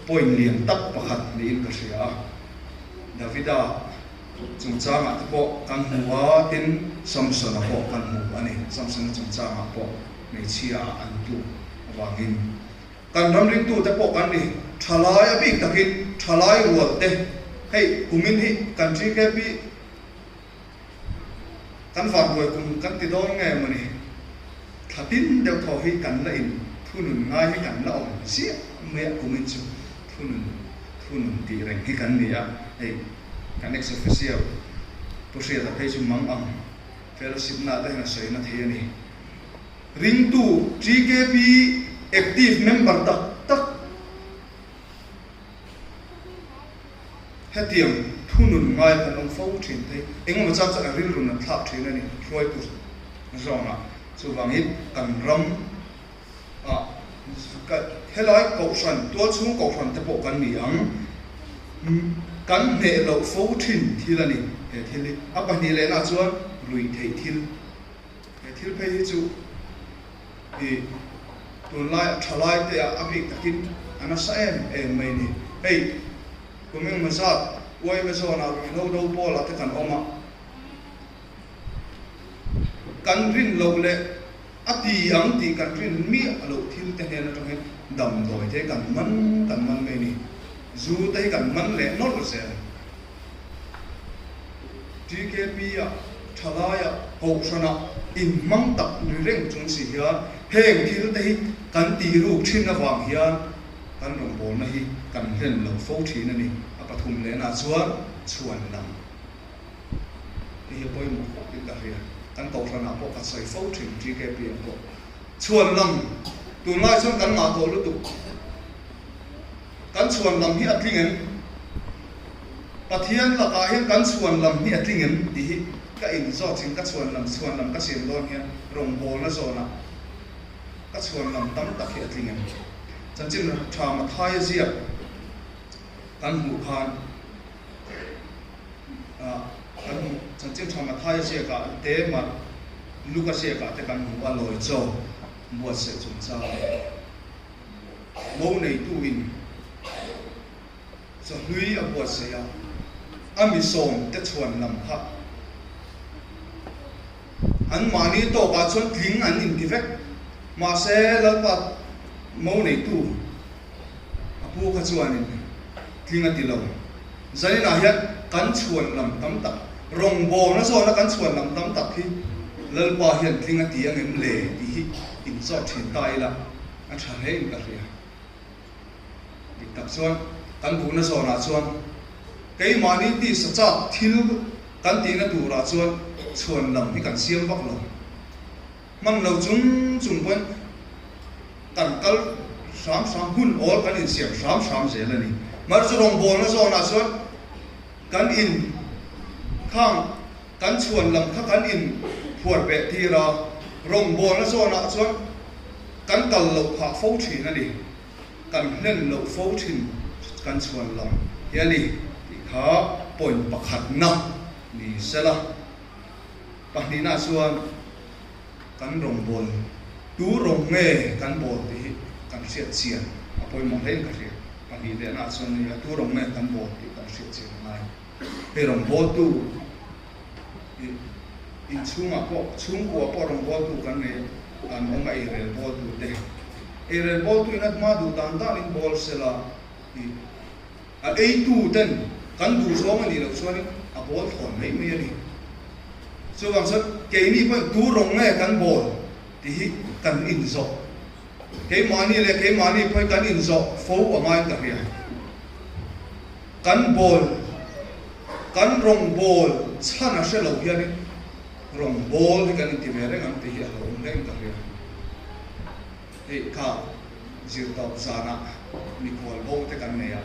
point lian tak pakhat niin ka hria a. Davida chungchangah te pawh kan hmu a, tin Samsona pawh kan hmu a ni. Samsona chungchangah pawh hmeichhia ah an tluk avangin kan ram ringtute pawh kan ni thalai a bik takin thalai rual te hei kumin hi kan TKP kan vanbuai kum kan ti dawn nge mawni thla tin deuh thaw hi kan la in thunun ngai hi kan la awm chiah mai a kumin chu thunun thunun tih reng hi kan ni a hei kan ex officio Pu Hriata phei chu mang ang fellowship na te hian a sawi na thei a ni. Ringtu TKP active member tak tak hetiang thunun ngai kan awm fo thin te engemaw chang chuan a rilru nat thlak thin a ni hruaitu zawnah. Chuvangin kan ram ah helai kohhran tualchhung kohhran te pawh kan ni ang kan hneh loh fo thin thil a ni he thil hi. A pahnih lehna chuan ruihtheih thil. He thil phei hi chu i tunlai a tha lai te ah a bik takin a nasa em em mai ni. Hei kum engmaw zat uaime zawnah ruihhlo do pawlah te kan awm a, kan rin loh leh a ti ang tih kan rin miah loh thil te hnen atang hian damdawi te kan man kan man mai ni. Zu te hi kan man leh nawlh zel. TKP-ah, Thalaiah, Kohhranah inhmang tak ri reng chung si hian heng thil te hi kan tih ruk thin avang hian kan rawngbawlna hi kan hlen lo fo thin a ni. A pathum lehna chuan chhuan lam te hi a pawimawh khawp in ka hria. Kan Kohhranah pawh ka sawi fo thin TKP-ah pawh chhuan lam tunlai chuan kan ngah tawh lutuk. Kan chhuan lam hi a tling em? Pathian lakah hian kan chhuan lam hi a tling em tih hi ka inzawt thin. Ka chhuan lam, chhuan lam ka siam dawn hian rawngbawlna zawnah ka chhuan lam tam tak hi a tling em? Chanchin tha Mathaia ziak kan hmuh khan kan hmuh Chanchin tha Mathaia ziakah te mah Luka ziakah te kan hmu a, lawi chaw buatsaih chungchang. Mo neitu in chawhlui a buatsaih a, a mi sawm te chhuan lam kha an mahni tawkah chuan tling an inti vek. Mahse Lalpa mo neitu a pu kha chuanin tling a ti lo. Zaninah hian kan chhuan lam tam tak, rawngbawlna zawna kan chhuan lam tam tak hi Lalpa hian tling a ti angem le tih hi inzawt thin ta ila. A tha hle in ka hria. Dik tak chuan Kan duhna zawnah chuan keimahni tisa chak thil kan tihna turah chuan chhuan lam hi kan siam vak lo. Hman lo chung chung pawn kan kal hram hram, hun awl kan insiam hram hram zel a ni. Mar chu rawngbawlna zawnah chuan kan in khang kan chhuan lam kha kan in phuar beh tir a, rawngbawlna zawnah chuan kan kal loh phah fo thin a ni. Kan hlen loh fo thin kan chhuan lam hi a ni tih kha point pakhatna ni sela. Pahnihna chuan kan rawngbâwl tu rawng nge kan bâwl tih hi kan hriat chian a pawimawh hle in ka hria. Pahnih lehna chuan nia tu rawng nge kan bâwl tih kan hriat chian a ngai. Hei rawngbâwltu i inchhungah pawh chhungkua pawh rawngbâwltu kan nei an awm a eirel bâwltu te. Eirel bâwltu in a hma duh dan danin bâwl sela i A eitu ten kan duh zawng a nih loh chuanin a bawl thawn mai mai a ni. Chuvang chuan keini pawhin tu rawng nge kan bawl tih hi kan inzawh. Keimahni leh keimahni pawhin kan inzawh fo a ngaiin ka hria. Kan bawl, kan rawng bawl chhan a hre lo hianin rawng bawl hi kan inti ve reng ang tih hi a hlauhawm hlein ka hria. Hei kha zir tawp zanah mikhual bo te kan nei a,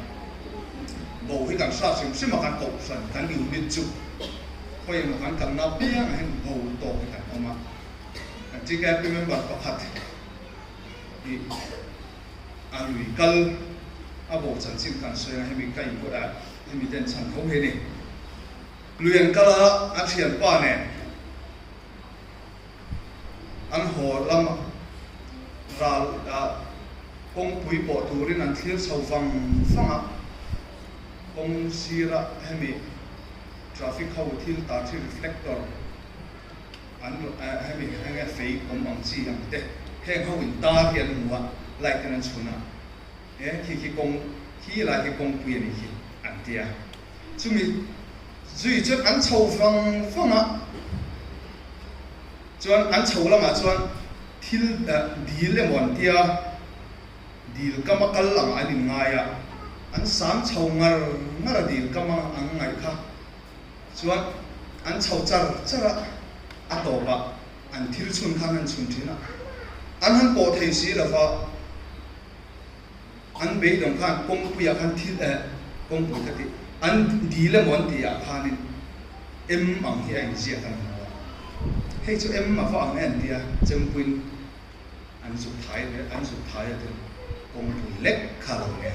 bo hi kan hrat hrim hrim a kan kohhran kan unit chu khawi emaw kan kalna apiangah hian bo tawk hi kan awm a, kan TKP member pakhat hi a lui kal a bo chanchin kha an sawi a, hemi ka input ah hemi ten chhan tho hi a ni. Lui an kal a, a thianpa nen. An haw lam ral ah kawngpui pawh turin an thlir chho vang vang a, kawng sira hemi traffic ho thil tar thi reflector an hemi enge fei awm ang chi ang te heng ho in tar hi an hmu a, light ten an chhun a, e khi khi kawng khi lai khi kawngpui a nih khi an ti a. Chumi zui chuan an chho vang vang a, chuan an chho lamah chuan thil dil emaw an tia, dil kama kal ang an inngai a, an sang chho ngar ngar a dil kama an ngaih kha, chuan an chho char char a, a tawpah an thil chhun khan an chhun thin a, an han pawh thei si lova. An beidawng khan kawngpuiah khan thil eh kawngpui ka tih an dil emaw an tih ah khanin em ang hi a inziak an hmu a, hei chu em a va ang e an tia chempuiin an zuk thai ve an zuk thai a tin kawngpui lek kha lo nia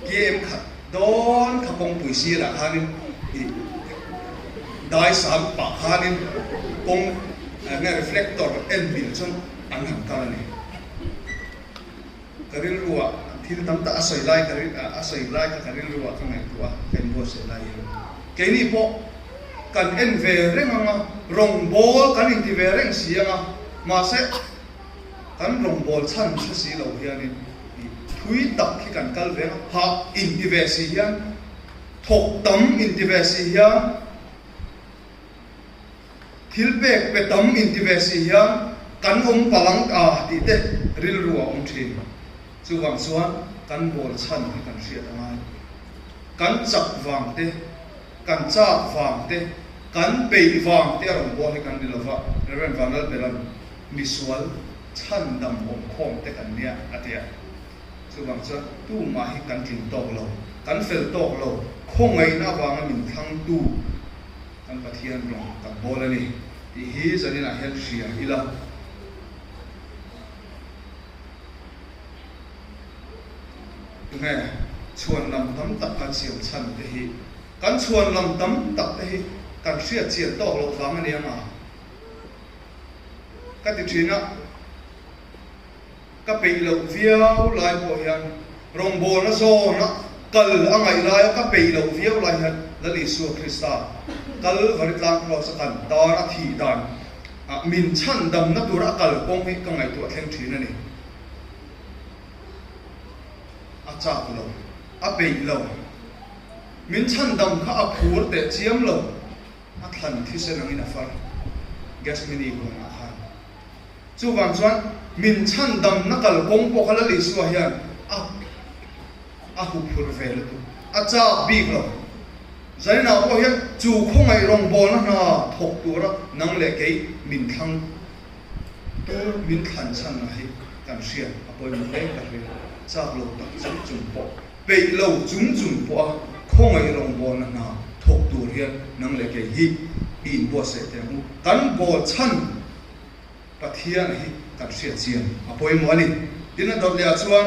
ki em khat dawn kha kawngpui sirah khanin ih dai sang pah khanin kawng enge reflector en mil chuan an han kal a ni. Ka rilruah thil tam tak a sawi lai ka a sawi lai kha ka rilruah ka ngaihtuah a, ka inbuatsaih lai hian keini pawh kan en ve reng ang a, rawngbâwl kan inti ve reng si ang a, mahse kan rawngbâwl chhan hre si lo hianin ih thui tak hi kan kal ve ang a, hah inti ve si hian, thawk tam inti ve si hian, Thil pek pe tam inti ve si hian kan awm palang ta tih te rilru a awm thin. Chuvang chuan kan bawl chhan hi kan hriat a ngai. Kan chak vang te, kan chak vang te, kan peih vang te a rawn bawl hi kan ni lova, Rev. Vanlalbelan misual chhan dam awm khawm te kan nia a ti a. Chuvang chuan tumah hi kan tling tawk lo, kan fel tawk lo, khawngaihna avanga min thlangtu, Kan Pathian rawng kan bawl a ni tih hi zaninah hian hria ila. Tunge chhuan lam tam tak kan siam chhan te hi kan chhuan lam tam tak te hi kan hriat chian tawk loh vang a ni ang a? Ka ti thin a, ka peih loh viau lai pawh hian rawngbawlna zawna kal a ngaih laia ka peih loh viau lai hian Lal Isua Krista Kalvari tlang cross a kan tan a thih dan ah min chhan damna tura a kal kawng hi ka ngaihtuah thleng thin a ni. A chak lo, a peih lo, min chhan dam kha a phur teh chiam lo, a thlan thisen angin a far Gethsemane huanah khan. Chuvang chuan min chhandamna kalkawng pawh kha Lal Isua hian a a huphurh ve lutuk. a chak bik lo. Zaninah pawh hian chu khawngaih rawngbawlna hna thawk tura nang leh kei min thlang tur min thlan chhan a hi kan hriat a pawimawh hle ka hria. Chak lo tak chung chung pawh, peih lo chung chung pawha khawngaih rawngbawlna hna thawk tur hian nang leh kei hi i inbuatsaih teh ang u. Kan bawl chhan Pathian hi kan hriat chian a pawimawh a ni. Tin a dawt leh ah chuan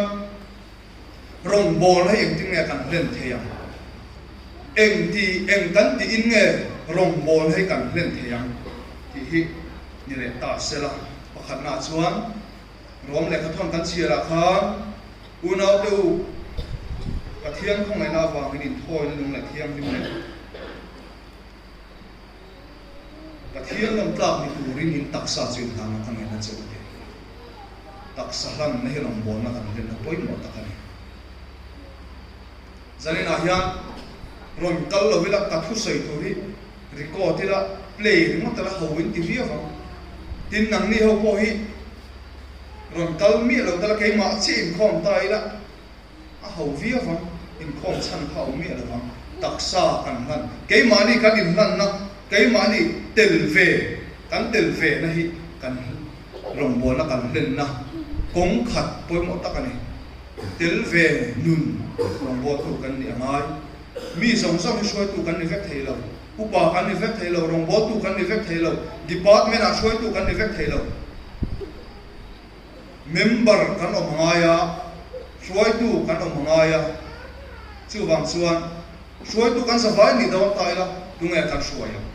rawngbawlna hi engtin nge kan hlen thei ang? Eng ti eng kan tiin nge rawngbawlna hi kan hlen thei ang tih hi ni leh ta sela. Pakhatnaah chuan Rom lehkhathawn kan chhiarah khan unaute u Pathian khawngaihna avangin inthawina nung leh thianghlim leh Pathian lam tlak ni turin in taksa chu in hlan a ka ngen a che u teh. Taksa hlanna hi rawngbawlna kan hlenna pawimawh tak a ni. Zaninah hian rawn kal lo ila ka thusawi tur hi record ila play ringawt ila ho in ti viau ang. Tin nangni ho pawh hi rawn kal miah lo ta la keimah chiah inkhawm ta ila A ho viau vang, inkhawm chhan kha a awm miah lo vang. Taksa kan hlan, keimahni kan inhlanna, keimahni tel ve, kan tel ve na hi kan rawngbawlna kan hlenna kawng khat pawimawh tak a ni. Tel ve nun rawngbawltu kan nih a ngai. Mi zawng zawng hi hruaitu kan ni vek thei lo, upa kan ni vek thei lo, rawngbawltu kan ni vek thei lo, department ah hruaitu kan ni vek thei lo. Member kan awm a ngai a, hruaitu kan awm a ngai a, chuvang chuan hruaitu kan zavai nih dawn ta ila tunge kan hruai ang?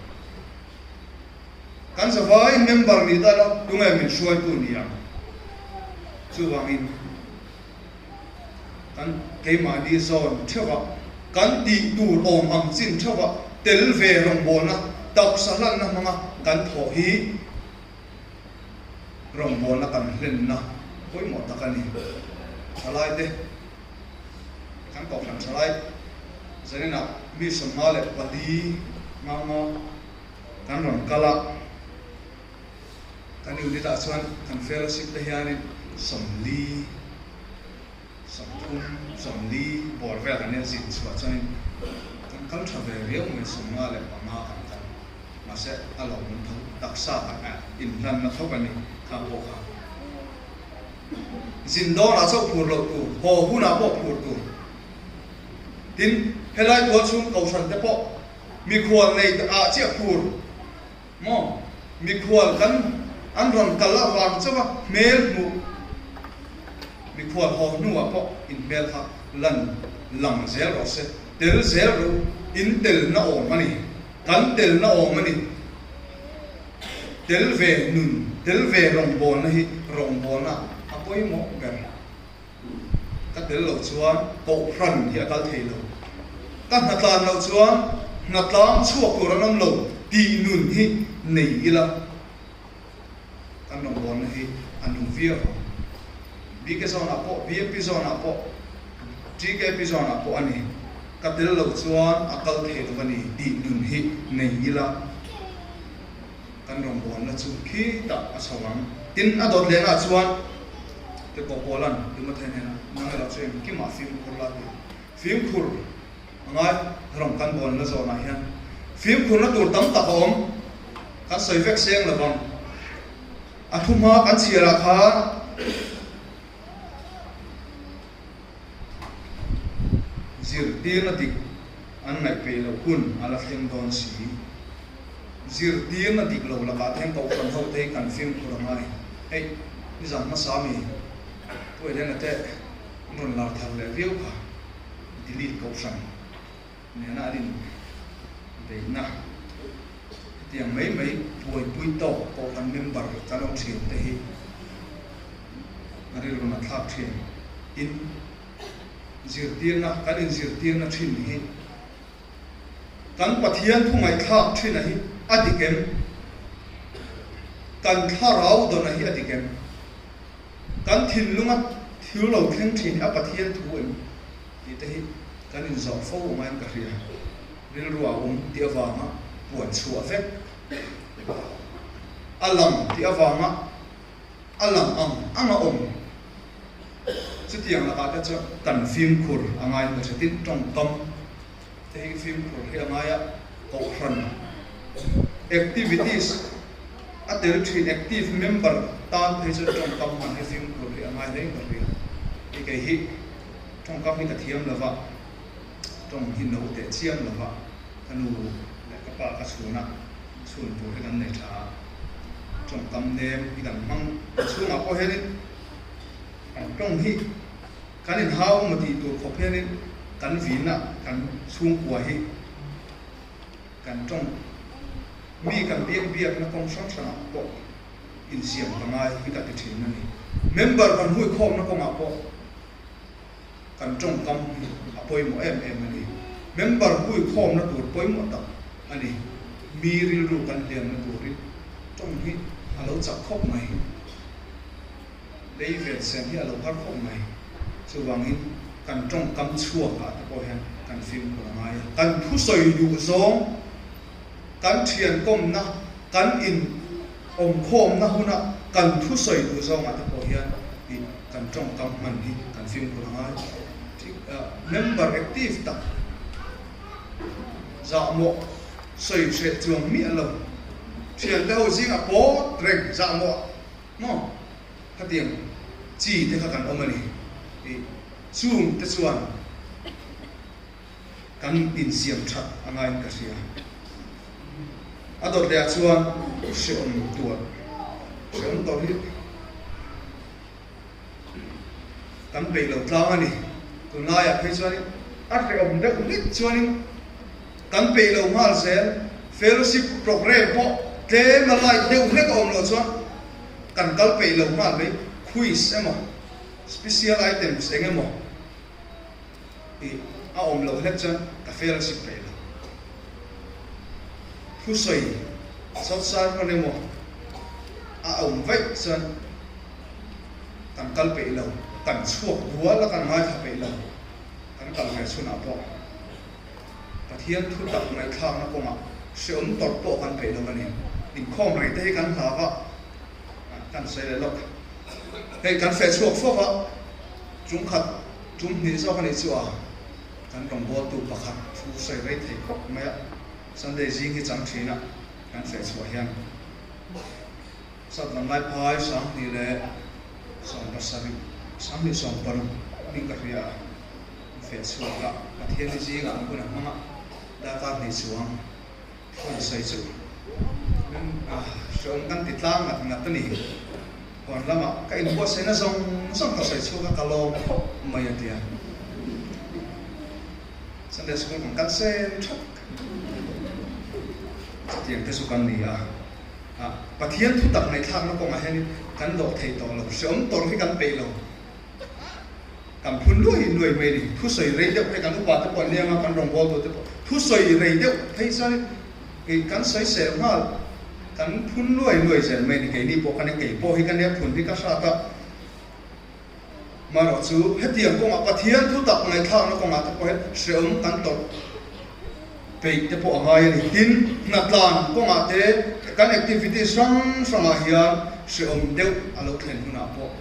Kan zavai member nih ta ila tunge min hruaitu ni ang? Chuvangin kan keimahni zawn theuhah, kan tih tur awm ang chin theuhah tel ve rawngbawlna taksa hlanna hmanga kan thawh hi Rawngbawlna kan hlenna pawimawh tak a ni. Thalaite, kan kohhran thalai zaninah mi 54 nganga kan rawn kal a, kan unit ah chuan kan fellowship te hianin 40, 30, 40 bawr vel kan nia zin chhuah chuanin kan kal tha ve riau mai, 55 kan kal. Mahse, a lo awm tho taksa tak a inhlanna tho ka ni kha pawh kha. Zin dawnah chauh phur loh tur, haw hunah pawh phur tur. Tin, helai tual chhung kohhran te pawh mikhual nei ah chiah phur maw? Mikhual kan an rawn kal avang chauh a hmel hmuh mikhual haw hnuah pawh inhmel kha lan lang zel rawh se, tel zel rawh u, in telna awm a ni. Kan telna awm a ni. Tel ve nun, tel ve rawngbawlna hi rawngbawlna a pawimawh ber. Ka tel loh chuan kohhran hi a kal thei lo. Ka hnatlan loh chuan hnatlang chhuak tur an awm lo tih nun hi nei ila kan rawngbawlna hi a nung viau ang. BK zawnah pawh, BMP zawnah pawh, TKP zawnah pawh a ni. Ka tel loh chuan a kal thei lo a ni tih nun hi nei ila kan rawngbawlna chu khi tak a chho ang. Tin, a dawt lehna ah chuan te pawh Paula'n Timothea hnenah, Nang erawh chu engkimah fimkhur la tih fimkhur a ngai rawng kan bawlna zawnah hian fimkhurna tur tam tak a awm, kan sawi vek seng lo vang. A thuhma kan chhiarah khan. Zirtirna dik an ngaihpeih loh hun a la thleng dawn si. Zirtirna dik lo lakah te hian kohhran ho te hi kan fimkhur a ngai. Hei, nizan hmasa mi Pu Elena te an rawn lar thar leh viau kha delete kohhran nena an in beihna hetiang mai mai buaipui tawk kohhran member kan awm thin te hi A rilrun a thlak thin. In zirtirna, kan inzirtirna thin hi kan Pathian thu ngaihthlak thina hi a dik em? Kan thlarau dawna hi a dik em? Kan thinlunga thil lo thleng thin hi a Pathian thu em? Tih te hi kan inzawh fo angaiin ka hria. Rilru a awm tih avanga puan chhuah vek a lang tih avanga A lang ang ang a awm. Chutiang lakah te chuan kan fimkhur a ngaiin ka hre tin tawngkam. te hi fimkhur hi a ngai a, kohhran activities a tel thin active member tan phei chuan tawngkam hman hi fimkhur hi a ngai hle ka hria. Hei kei hi tawngkam hi ka thiam lo va, tawng hi no teh chiam lo va, ka nu leh ka pa ka chhun a, chhun tur hi kan nei tha a, tawngkam nem hi kan hmang chhungah pawh hianin kan tawng hi Kan inhau emaw tih tur khawp hianin kan vinna kan chhungkua hi kan tawng mi kan biak biakna kawng hrang hrangah pawh insiam ka ngai hi ka ti thin a ni. Member kan huikhawmna kawngah pawh kan tawngkam hi a pawimawh em em a ni. Member huikhawmna tur pawimawh tak a ni. Mi rilru kan hliamna turin tawng hi a lo chak khawp mai. Lei vel sen hi a lo har khawp mai. Chuvangin kan tawngkam chhuakah te pawh hian kan fimkhur a ngai a. Kan thusawi duh zawng, kan thiankawmna, kan in awmkhawmna huna kan thusawi duh zawngah te pawh hian ih kan tawngkam hman hi kan fimkhur a ngai. Member active tak zahmawh sawi hreh chuang miah lo, thiante ho zingah pawt reng zahmawh Maw? Khatiang chi te kha kan awm a ni tih chung te chuan kan insiam that a ngaiin ka hria. A dawt leh ah chuan hreawm tuar, hreawm tawrh hi kan peih lo tlang a ni. Tunlaiah phei chuanin a hreawm deuh hlek chuanin kan peih lo nghal zel. Fellowship programme pawh tlem a light deuh hlek a awm loh chuan kan kal peih lo nghal mai. Quiz emaw special items eng emaw tih a awm loh hlek chuan ka fellowship peih lo. Thusawi short sermon emaw a awm vaih chuan kan kal peih lo, kan chhuak dual a kan ngaithla peih lo, kan kal ve chhunah pawh. Pathian thu tak ngaihthlakna kawngah hreawm tawrh pawh kan peih lo a ni. Inkhawm rei te hi kan hlau a, kan sawi leh lawk. Hei kan feh chhuak fawk a, tum khat, tum hnih zawk a nih chu a, kan rawngbawltu pakhat thu sawi rei thei khawp mai a, Sunday zing hi chang thin a, kan feh chhuah hian Sat Vanlai Phai 2017, 2016 ning ka hria a. Feh chhuak a, Pathian hi zingah an hun a hmang a, darkar hnih chuang phone sawi chu hreawm kan ti tlang ngat ngat a ni. Huan lamah ka inbuatsaihna zawng zawng ka sawi chhuak a, ka lawm khawp mai a ti a. Sunday school kan kal sen thak chutiang te chu kan ni a. Pathian thutak ngaihthlakna kawngah hianin kan dawh thei tawh lo, hreawm tawrh hi kan peih lo. Kan phun luai luai mai a ni. Thusawi rei deuh phei kan upa te pawh an leng a, kan rawngbawltu te pawh thusawi rei deuh phei chuan in kan sawi sel nghal, kan phun luai luai zel mai a ni. Keini pawh kan kei pawh hi ka nia phun hi ka hrat a, marawh chu hetiang kawngah Pathian thu tak ngaihthlakna kawngah te pawh hian hreawm kan tawrh peih te pawh a ngai a ni. Tin, hnatlan kawngah te kan activities hrang hrangah hian hreawm deuh a lo thlen hunah pawh,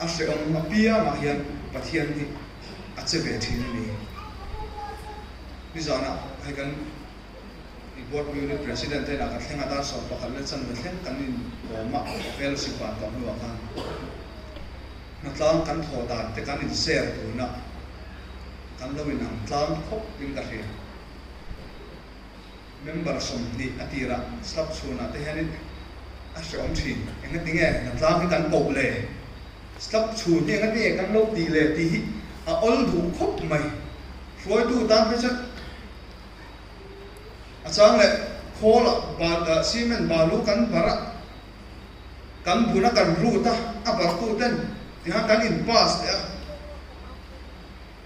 A hrehawm apiangah hian Pathian hi a che ve thin a ni. Nizanah hei kan Board Unit President te inah ka thleng a, dar 11 leh chanve thleng kan inkawm a, fellowship van tawh hnuah khan hnatlang kan thawh dan te kan in share tun a, kan lo inang tlang khawp in ka hria. Member 20 a tirah slap chhunah te hianin a hrehawm thin. Engati nge hnatlang hi kan koh le? Slap chhun hi engati nge kan lo tih le tih hi a awl duh khawp mai. Hruaitu tan phei chuan a chang leh khawlah ba cement balu kan barh a, kan bun a kan rut a, a barhtu ten tihian kan in pass leh a.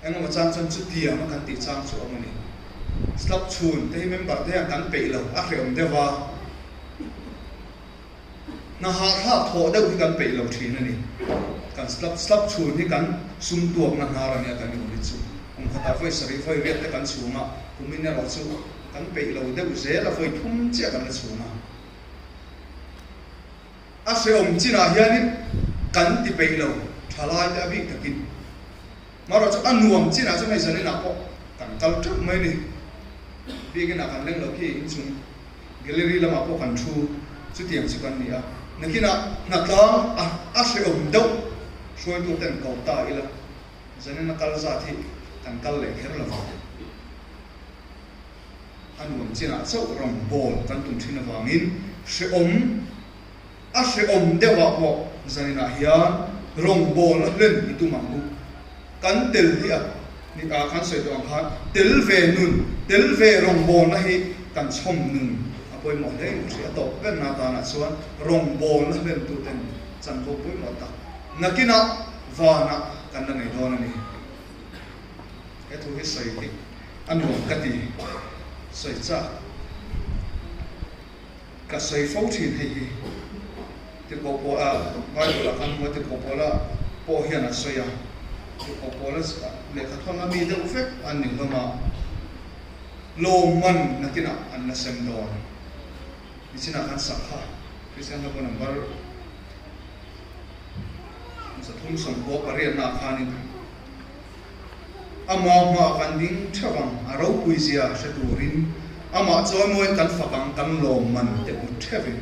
Engemaw chang chuan chutiang a kan tih chang chu awm a ni. Slap chhun te hi member te hian kan peih lo, a hrehawm deuh a. Hna hahthlak thawh deuh hi kan peih lo thin a ni. Kan slap slap chhun hi kan sum tuakna hnar a nia kan unit chu. Kum khatah vawi sarih vawi riat te kan chhung a, kumin erawh chu kan peih lo deuh zel a, vawi thum chiah kan la chhung a. A hrehawm chinah hianin kan ti peih lo, thalai te a bik takin. Marawh chu a nuam chinah chuan hei zaninah pawh kan. Kan kal teuh mai ni. Biakin ah kan leng lo khi inchung gallery lamah pawh kan thu chutiang chu kan ni a. Nakinah hnatlang a a hrehawm deuh hruaitu ten ko ta ila zanin a kal zat hi kan kal leh kher lo vang. A nuam chinah chauh ram bawl kan tum thin avangin hrehawm a hrehawm deuhah pawh zaninah hian rawngbawlna hlen i tum ang u. Kan tel hi a ni a, kan sawi tawh ang khan tel ve nun, tel ve rawngbawlna hi kan chhawm nun a pawimawh hle in ka hria. A tawp berna atanah chuan rawngbawlna hlentuten chanvo pawimawh tak nakinah vanah kan la nei dawn a ni. He thu hi sawi hi a nuam ka ti, sawi chak ka sawi fo thin hei hi Tirhkoh Paul a Bible ah khan hmu a Tirhkoh Paula pawh hian a sawi a, Tirhkoh Paula lehkha thawn a mi deuh vek an ni hlawm a, lawmman nakinah an la sem dawn. Nichinah khan sakha Kristian hlawkna number 398 naah khanin Amah hmaah kan ding theuh ang, a ropui zia hre turin amah chawimawiin kan fak ang, kan lawmman te hmu theuhin.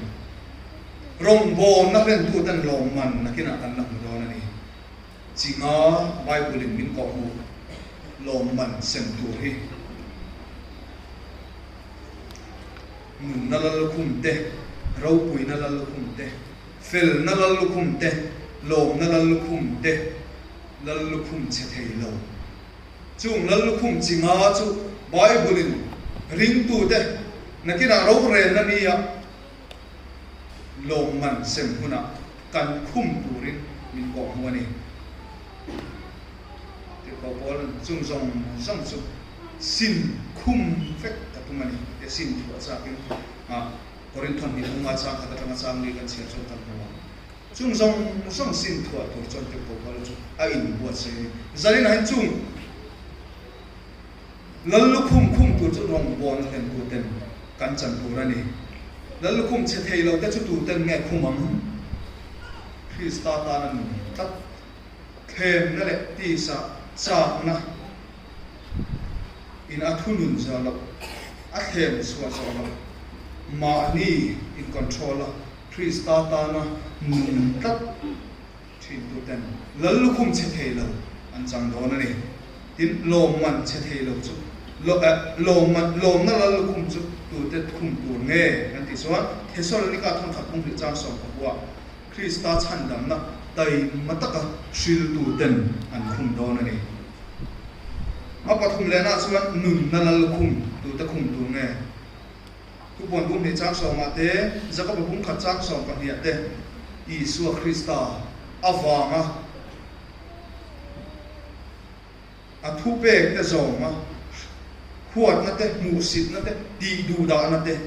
Rawngbawlna hlentuten lawmman nakinah kan la hmu dawn a ni. Chinga Bible-in min kawhhmuh lawmman sem tur hi nunna lallukhum te, ropuina lallukhum te, felna lallukhum te, lawmna lallukhum te, Lal lukhum chhe thei lo. Chung lal lukhum chi nga chu Bible-in ringtute nakinah rorelna nia lawmman sem hunah kan khum turin min kawh hmu a ni. Tirhkoh Paul-a'n chung zawng zawng chu sin khum vek a tum a ni tia sin thuah chakin Korinthon hnih bunga chang khat atanga chang li kan chhiar chuan kan hmu ang. Chung zawng zawng sin thuah tur chuan Tirhkoh Paula chu a inbuatsaih a ni. Zaninah hian chung Lal lukhum khum tur chu rawngbawlna hlentu ten kan chan tur a ni. Lal lukhum chhe thei lo te chu tu ten nge khum ang? Krista tana nun tlat thlemna leh tisa chakna in a thunun zawh loh, a thlem chhuah zawh loh, mahni in control a, Krista tana nun tlat thintuten Lal lukhum chhe thei lo an chang dawn a ni. Tin, lawmman chhe thei lo chu lawmman lawmna Lal lukhum chu tute khum tur nge kan tih chuan Thesalonika thawnkhat pum hlih chang 14 Krista chhandamna taima taka hriltuten an khum dawn a ni. A pathum lehna chuan nunna Lal lukhum tute khum tur nge? Thupuan bum hnih chang sawmah te, Jakoba bum khat chang sawm pahniah te, Isua Krista avanga a thupek te zawnga huatna te, hmuhsitna te, tihduhdahna te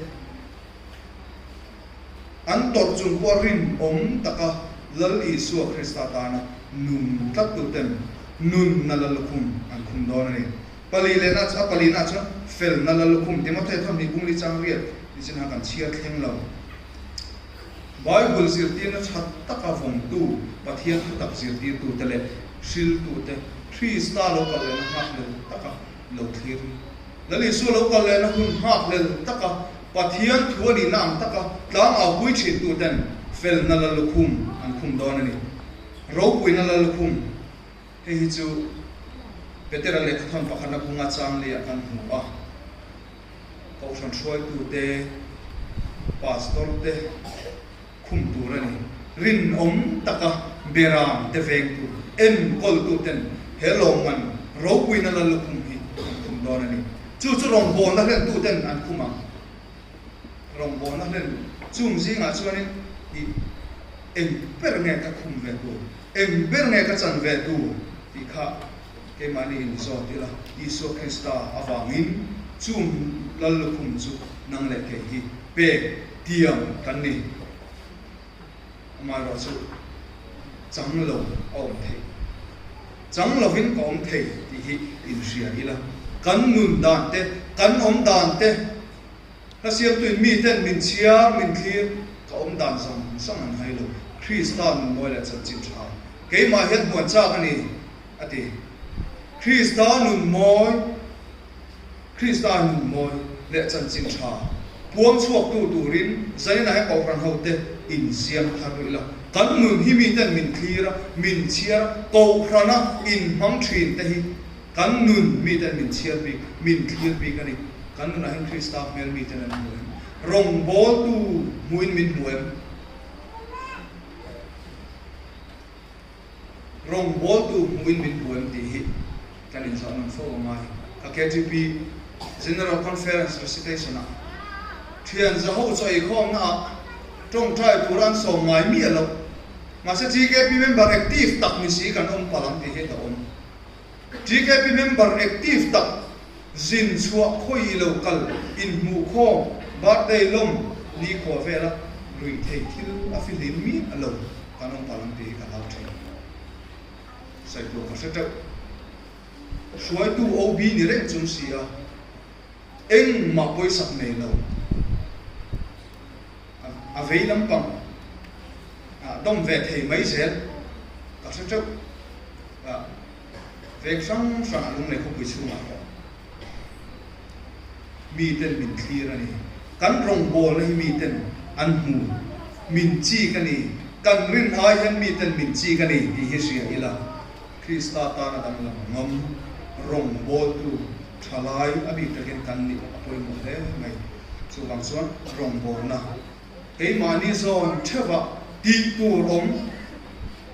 an tawrh chung pawha rinawm taka Lal Isua Krista tana nung tlattuten nunna Lallukhum an khum dawn a ni. Pali lehna a palina chuan felna la lukhum Timothea thawm hnih bungli chang riat ni chin ha kan chhiar thleng lo. Bible zirtirna tha taka vawngtu Pathian thutak zirtirtute leh hriltute Krista lo kal lehna nghakhlel taka lo thlir. Lal Isua lo kal lehna hun nghakhlel taka Pathian thu a nihna ang taka tlangau pui thintuten felna la lukhum an khum dawn a ni. Ropuina la lukhum. Hei hi chu Petera lehkhathawn pakhatna bunga chang leiah kan hmu a, Kohhran hruaitute, Pastor te khum tur a ni. Rinawm taka beram te vengtu, enkawltuten he lawmman ropuina la lukhum hi an khum dawn a ni. Chu chu rawngbawlna hlentuten an khum ang. Rawngbawlna hlen chung zingah chuanin i eng ber nge ka khum ve tur? Eng ber nge ka chan ve tur? tih kha keimahni in zawt ila, Isua Krista avangin chung Lal lukhum chu nang leh kei hi pek tiang kan ni. Amaherawh chu chang lo a awm theih. Chang lovin ka awm thei tih hi inhria ila, kan nun dan te, kan awm dan te, Ka siamtuin miten min chhiar, min thlir, ka awm dan zawng zawng an hai lo. Krista nun mawi leh chanchin tha keimah hian hmuan chak a ni, a ti. Krista nun mawi. Krista nun mawi leh chanchin tha puang chhuaktu turin zaina he Kohhran hote insiam thar rih la. Kan nun hi miten min thlir a, min chhiar a, Kohhrana inhmang thin te hi kan nun miten min chhiar bik, min thlir bik a ni. Kan nunah hian Krista hmel miten an hmu em? Rawngbawltu hmuin min hmu em? Rawngbawltu hmuin min hmu em tih hi kan inzawh nawn fo a ngai. Ka KTP General Conference Recitation-ah thian zaho chaw eikhawmnaah tawngtai tura an sawm ngai miah loh. Mahse GKP member active tak ni si kan awm palh ang tih hi a hlauhawm. GKP member active tak zin chhuah khawi lo kal inhmuhkhawm birthday lawm nikhua vela ruihtheih thil a fihlim miah lo. Kan awm palh ang tih hi ka hlau thin. Sawi tur ka hre teuh. Hruaitu OB ni reng chung si a, engmah pawisak nei lo. A vei lampang ah dawm ve thei mai zel ka hre teuh. Veng hrang hrang a lunglei khawpui chhungah pawh miten min thlir a ni. Kan rawngbawlna hi miten an hmu, min chik a ni. Kan rin ai hian miten min chik a ni tih hi hria ila, Krista tana danglam ngam rawngbawltu thalai a bik takin kan nih a pawimawh hle mai. Chuvang chuan rawngbawlna keimahni zawn theuhah tih tur awm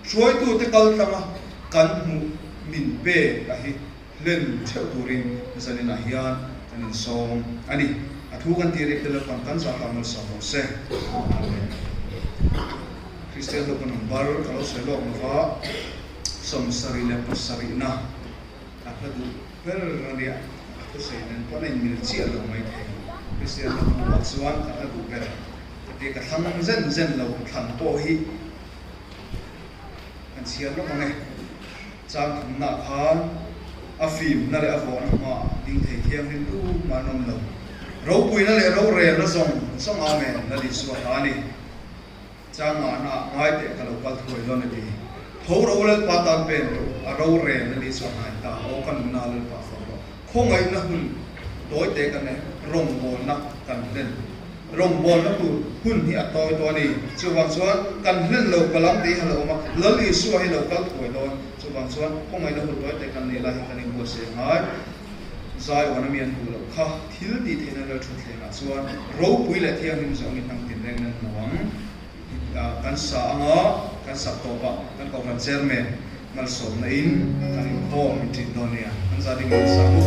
hruaitute kaltlanga kan hmuh min pek a hi. Hlen theuh turin zaninah hian kan insawm a ni. A thu kan tih rih te lalpan kan zah ta malsawm rawh se. Amen. Kristian ho pawn an bar ka lo sawi lawk lova, 77 na a hla duh ber a nia, a thusawi nen pawn a inmil chiah lo mai thei. Kristian ho hnuah chuan ka hla duh ber ka ti, ka thlang zen zen lo, thlan pawh hi kan chhiar lawk ang e. Chang thumna khan a fimna leh a vawhna hmaah ding thei thianghlim tu mah an awm lo. Ropuina leh rorelna zawng zawng Amen Lal Isua hla a ni. Chang ngahna ah ngai teh ka lo kal thuai dawn a ti. Tho ro Lalpa tan pen rawh u, a rorel Lal Isua hnai ta, aw ka nuna Lalpa fak rawh. Khawngaihna hun tawi te kan e, rawngbawlna kan hlen. Rawngbawlna tur hun hi a tawi tawh a ni. Chuvang chuan kan hlen lo ka lam tih hi a lo awm a, Lal Isua hi lo kal thuai dawn. Chuvang chuan khawngaihna hun tawi te kan neih lai hi kan inbuatsaih a ngai. Zai uana mi an duh loh kha thil tih theihna Lal Thutthlengah chuan ropui leh thianghlim zawng in hnam tinreng nan hmu ang. Kan sa anga kan sak tawpah kan Kohhran Chairman malsawmna in kan inkhawm in ṭin dawn nia. Kan za ding in sa u.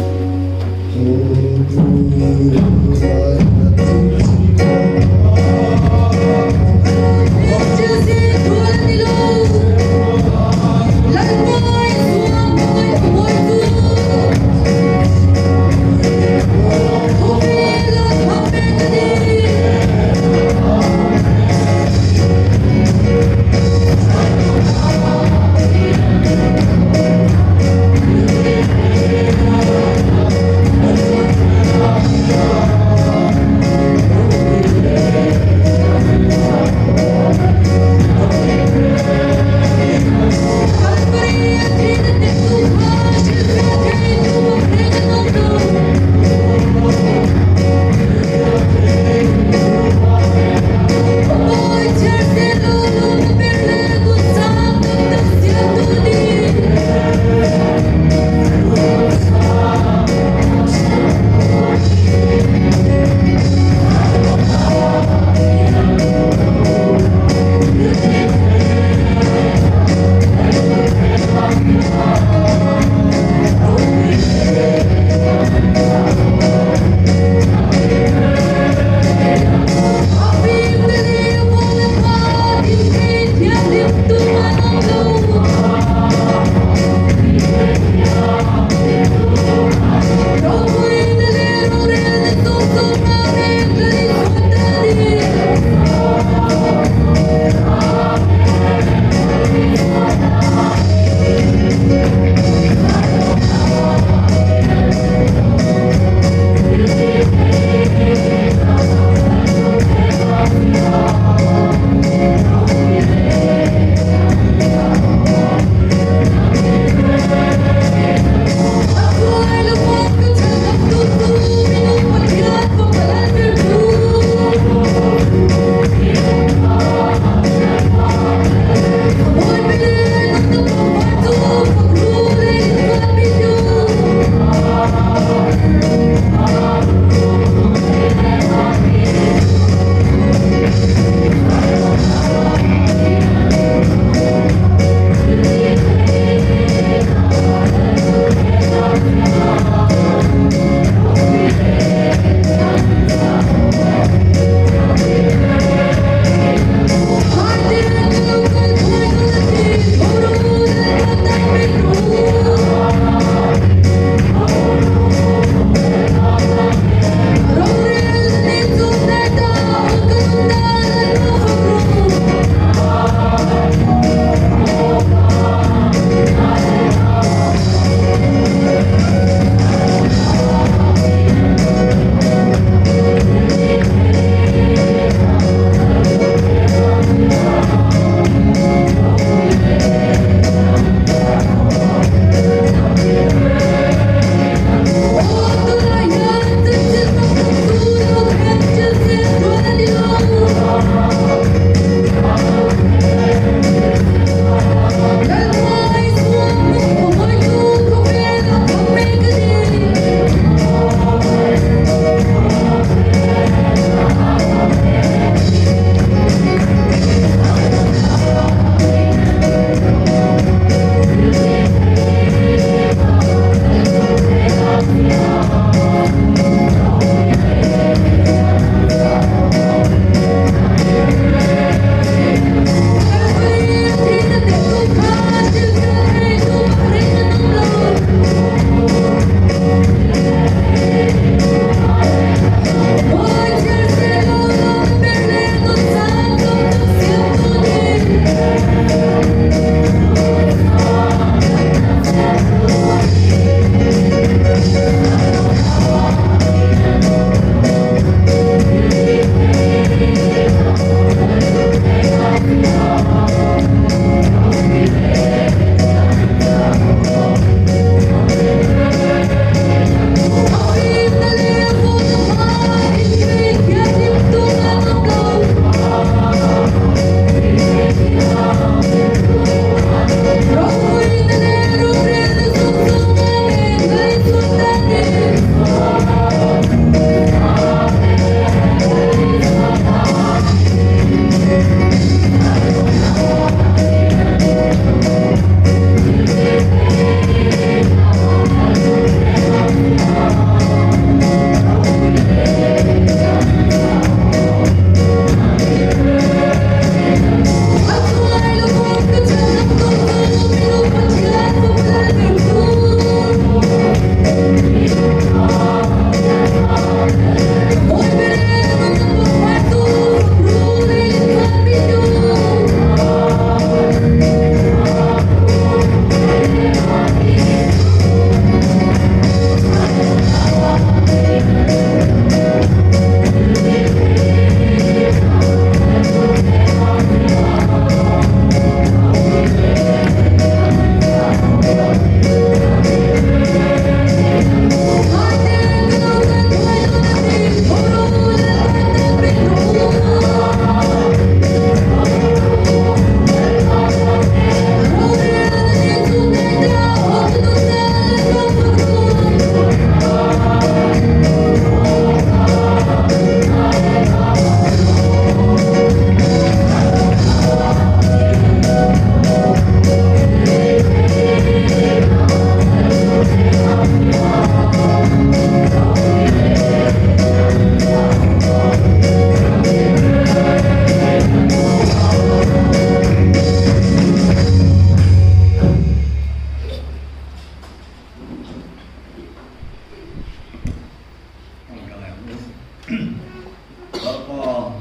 Lalpa,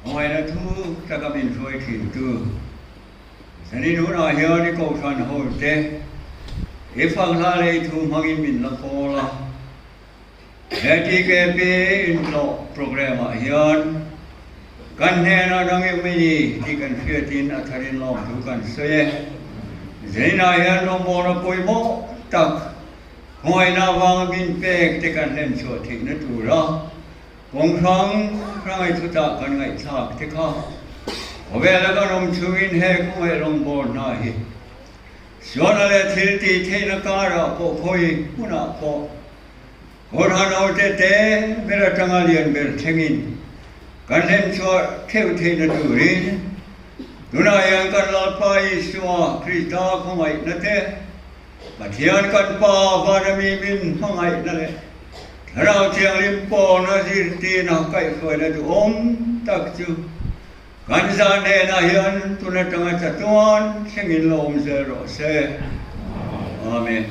hmangaihna thu taka min hruai thintu Zanin hunah hian i kohhran hote i fanghla leh i thu hmangin min la kawl a. He TKP intlawh programme ah hian kan hnenah dang em i ni tih kan hriatin a tharin lawmthu kan sawi e. Zaninah hian rawngbawlna pawimawh tak hmangaihna avanga min pek te kan hlen chhuah theihna tura. Kawng hrang hrang i thuchah kan ngaihthlak te kha khawvela kan awm chungin he khawngaih rawngbâwl hna hi sualna leh thil tih theihna karah pawh khawi hmunah pawh Kawrha naute te ber atanga lian ber thlengin kan hlenchhuah theuh theihna turin tunah hian kan Lalpa Isua Krista khawngaihna te, Pathian kan Pa vana mi min hmangaihna leh Thlarau Thianghlim pawna zirtirna kaihhruaina duhawm tak chu kan zan hnenah hian tun atanga chatuan thlengin lo awm zel rawh se. Amen.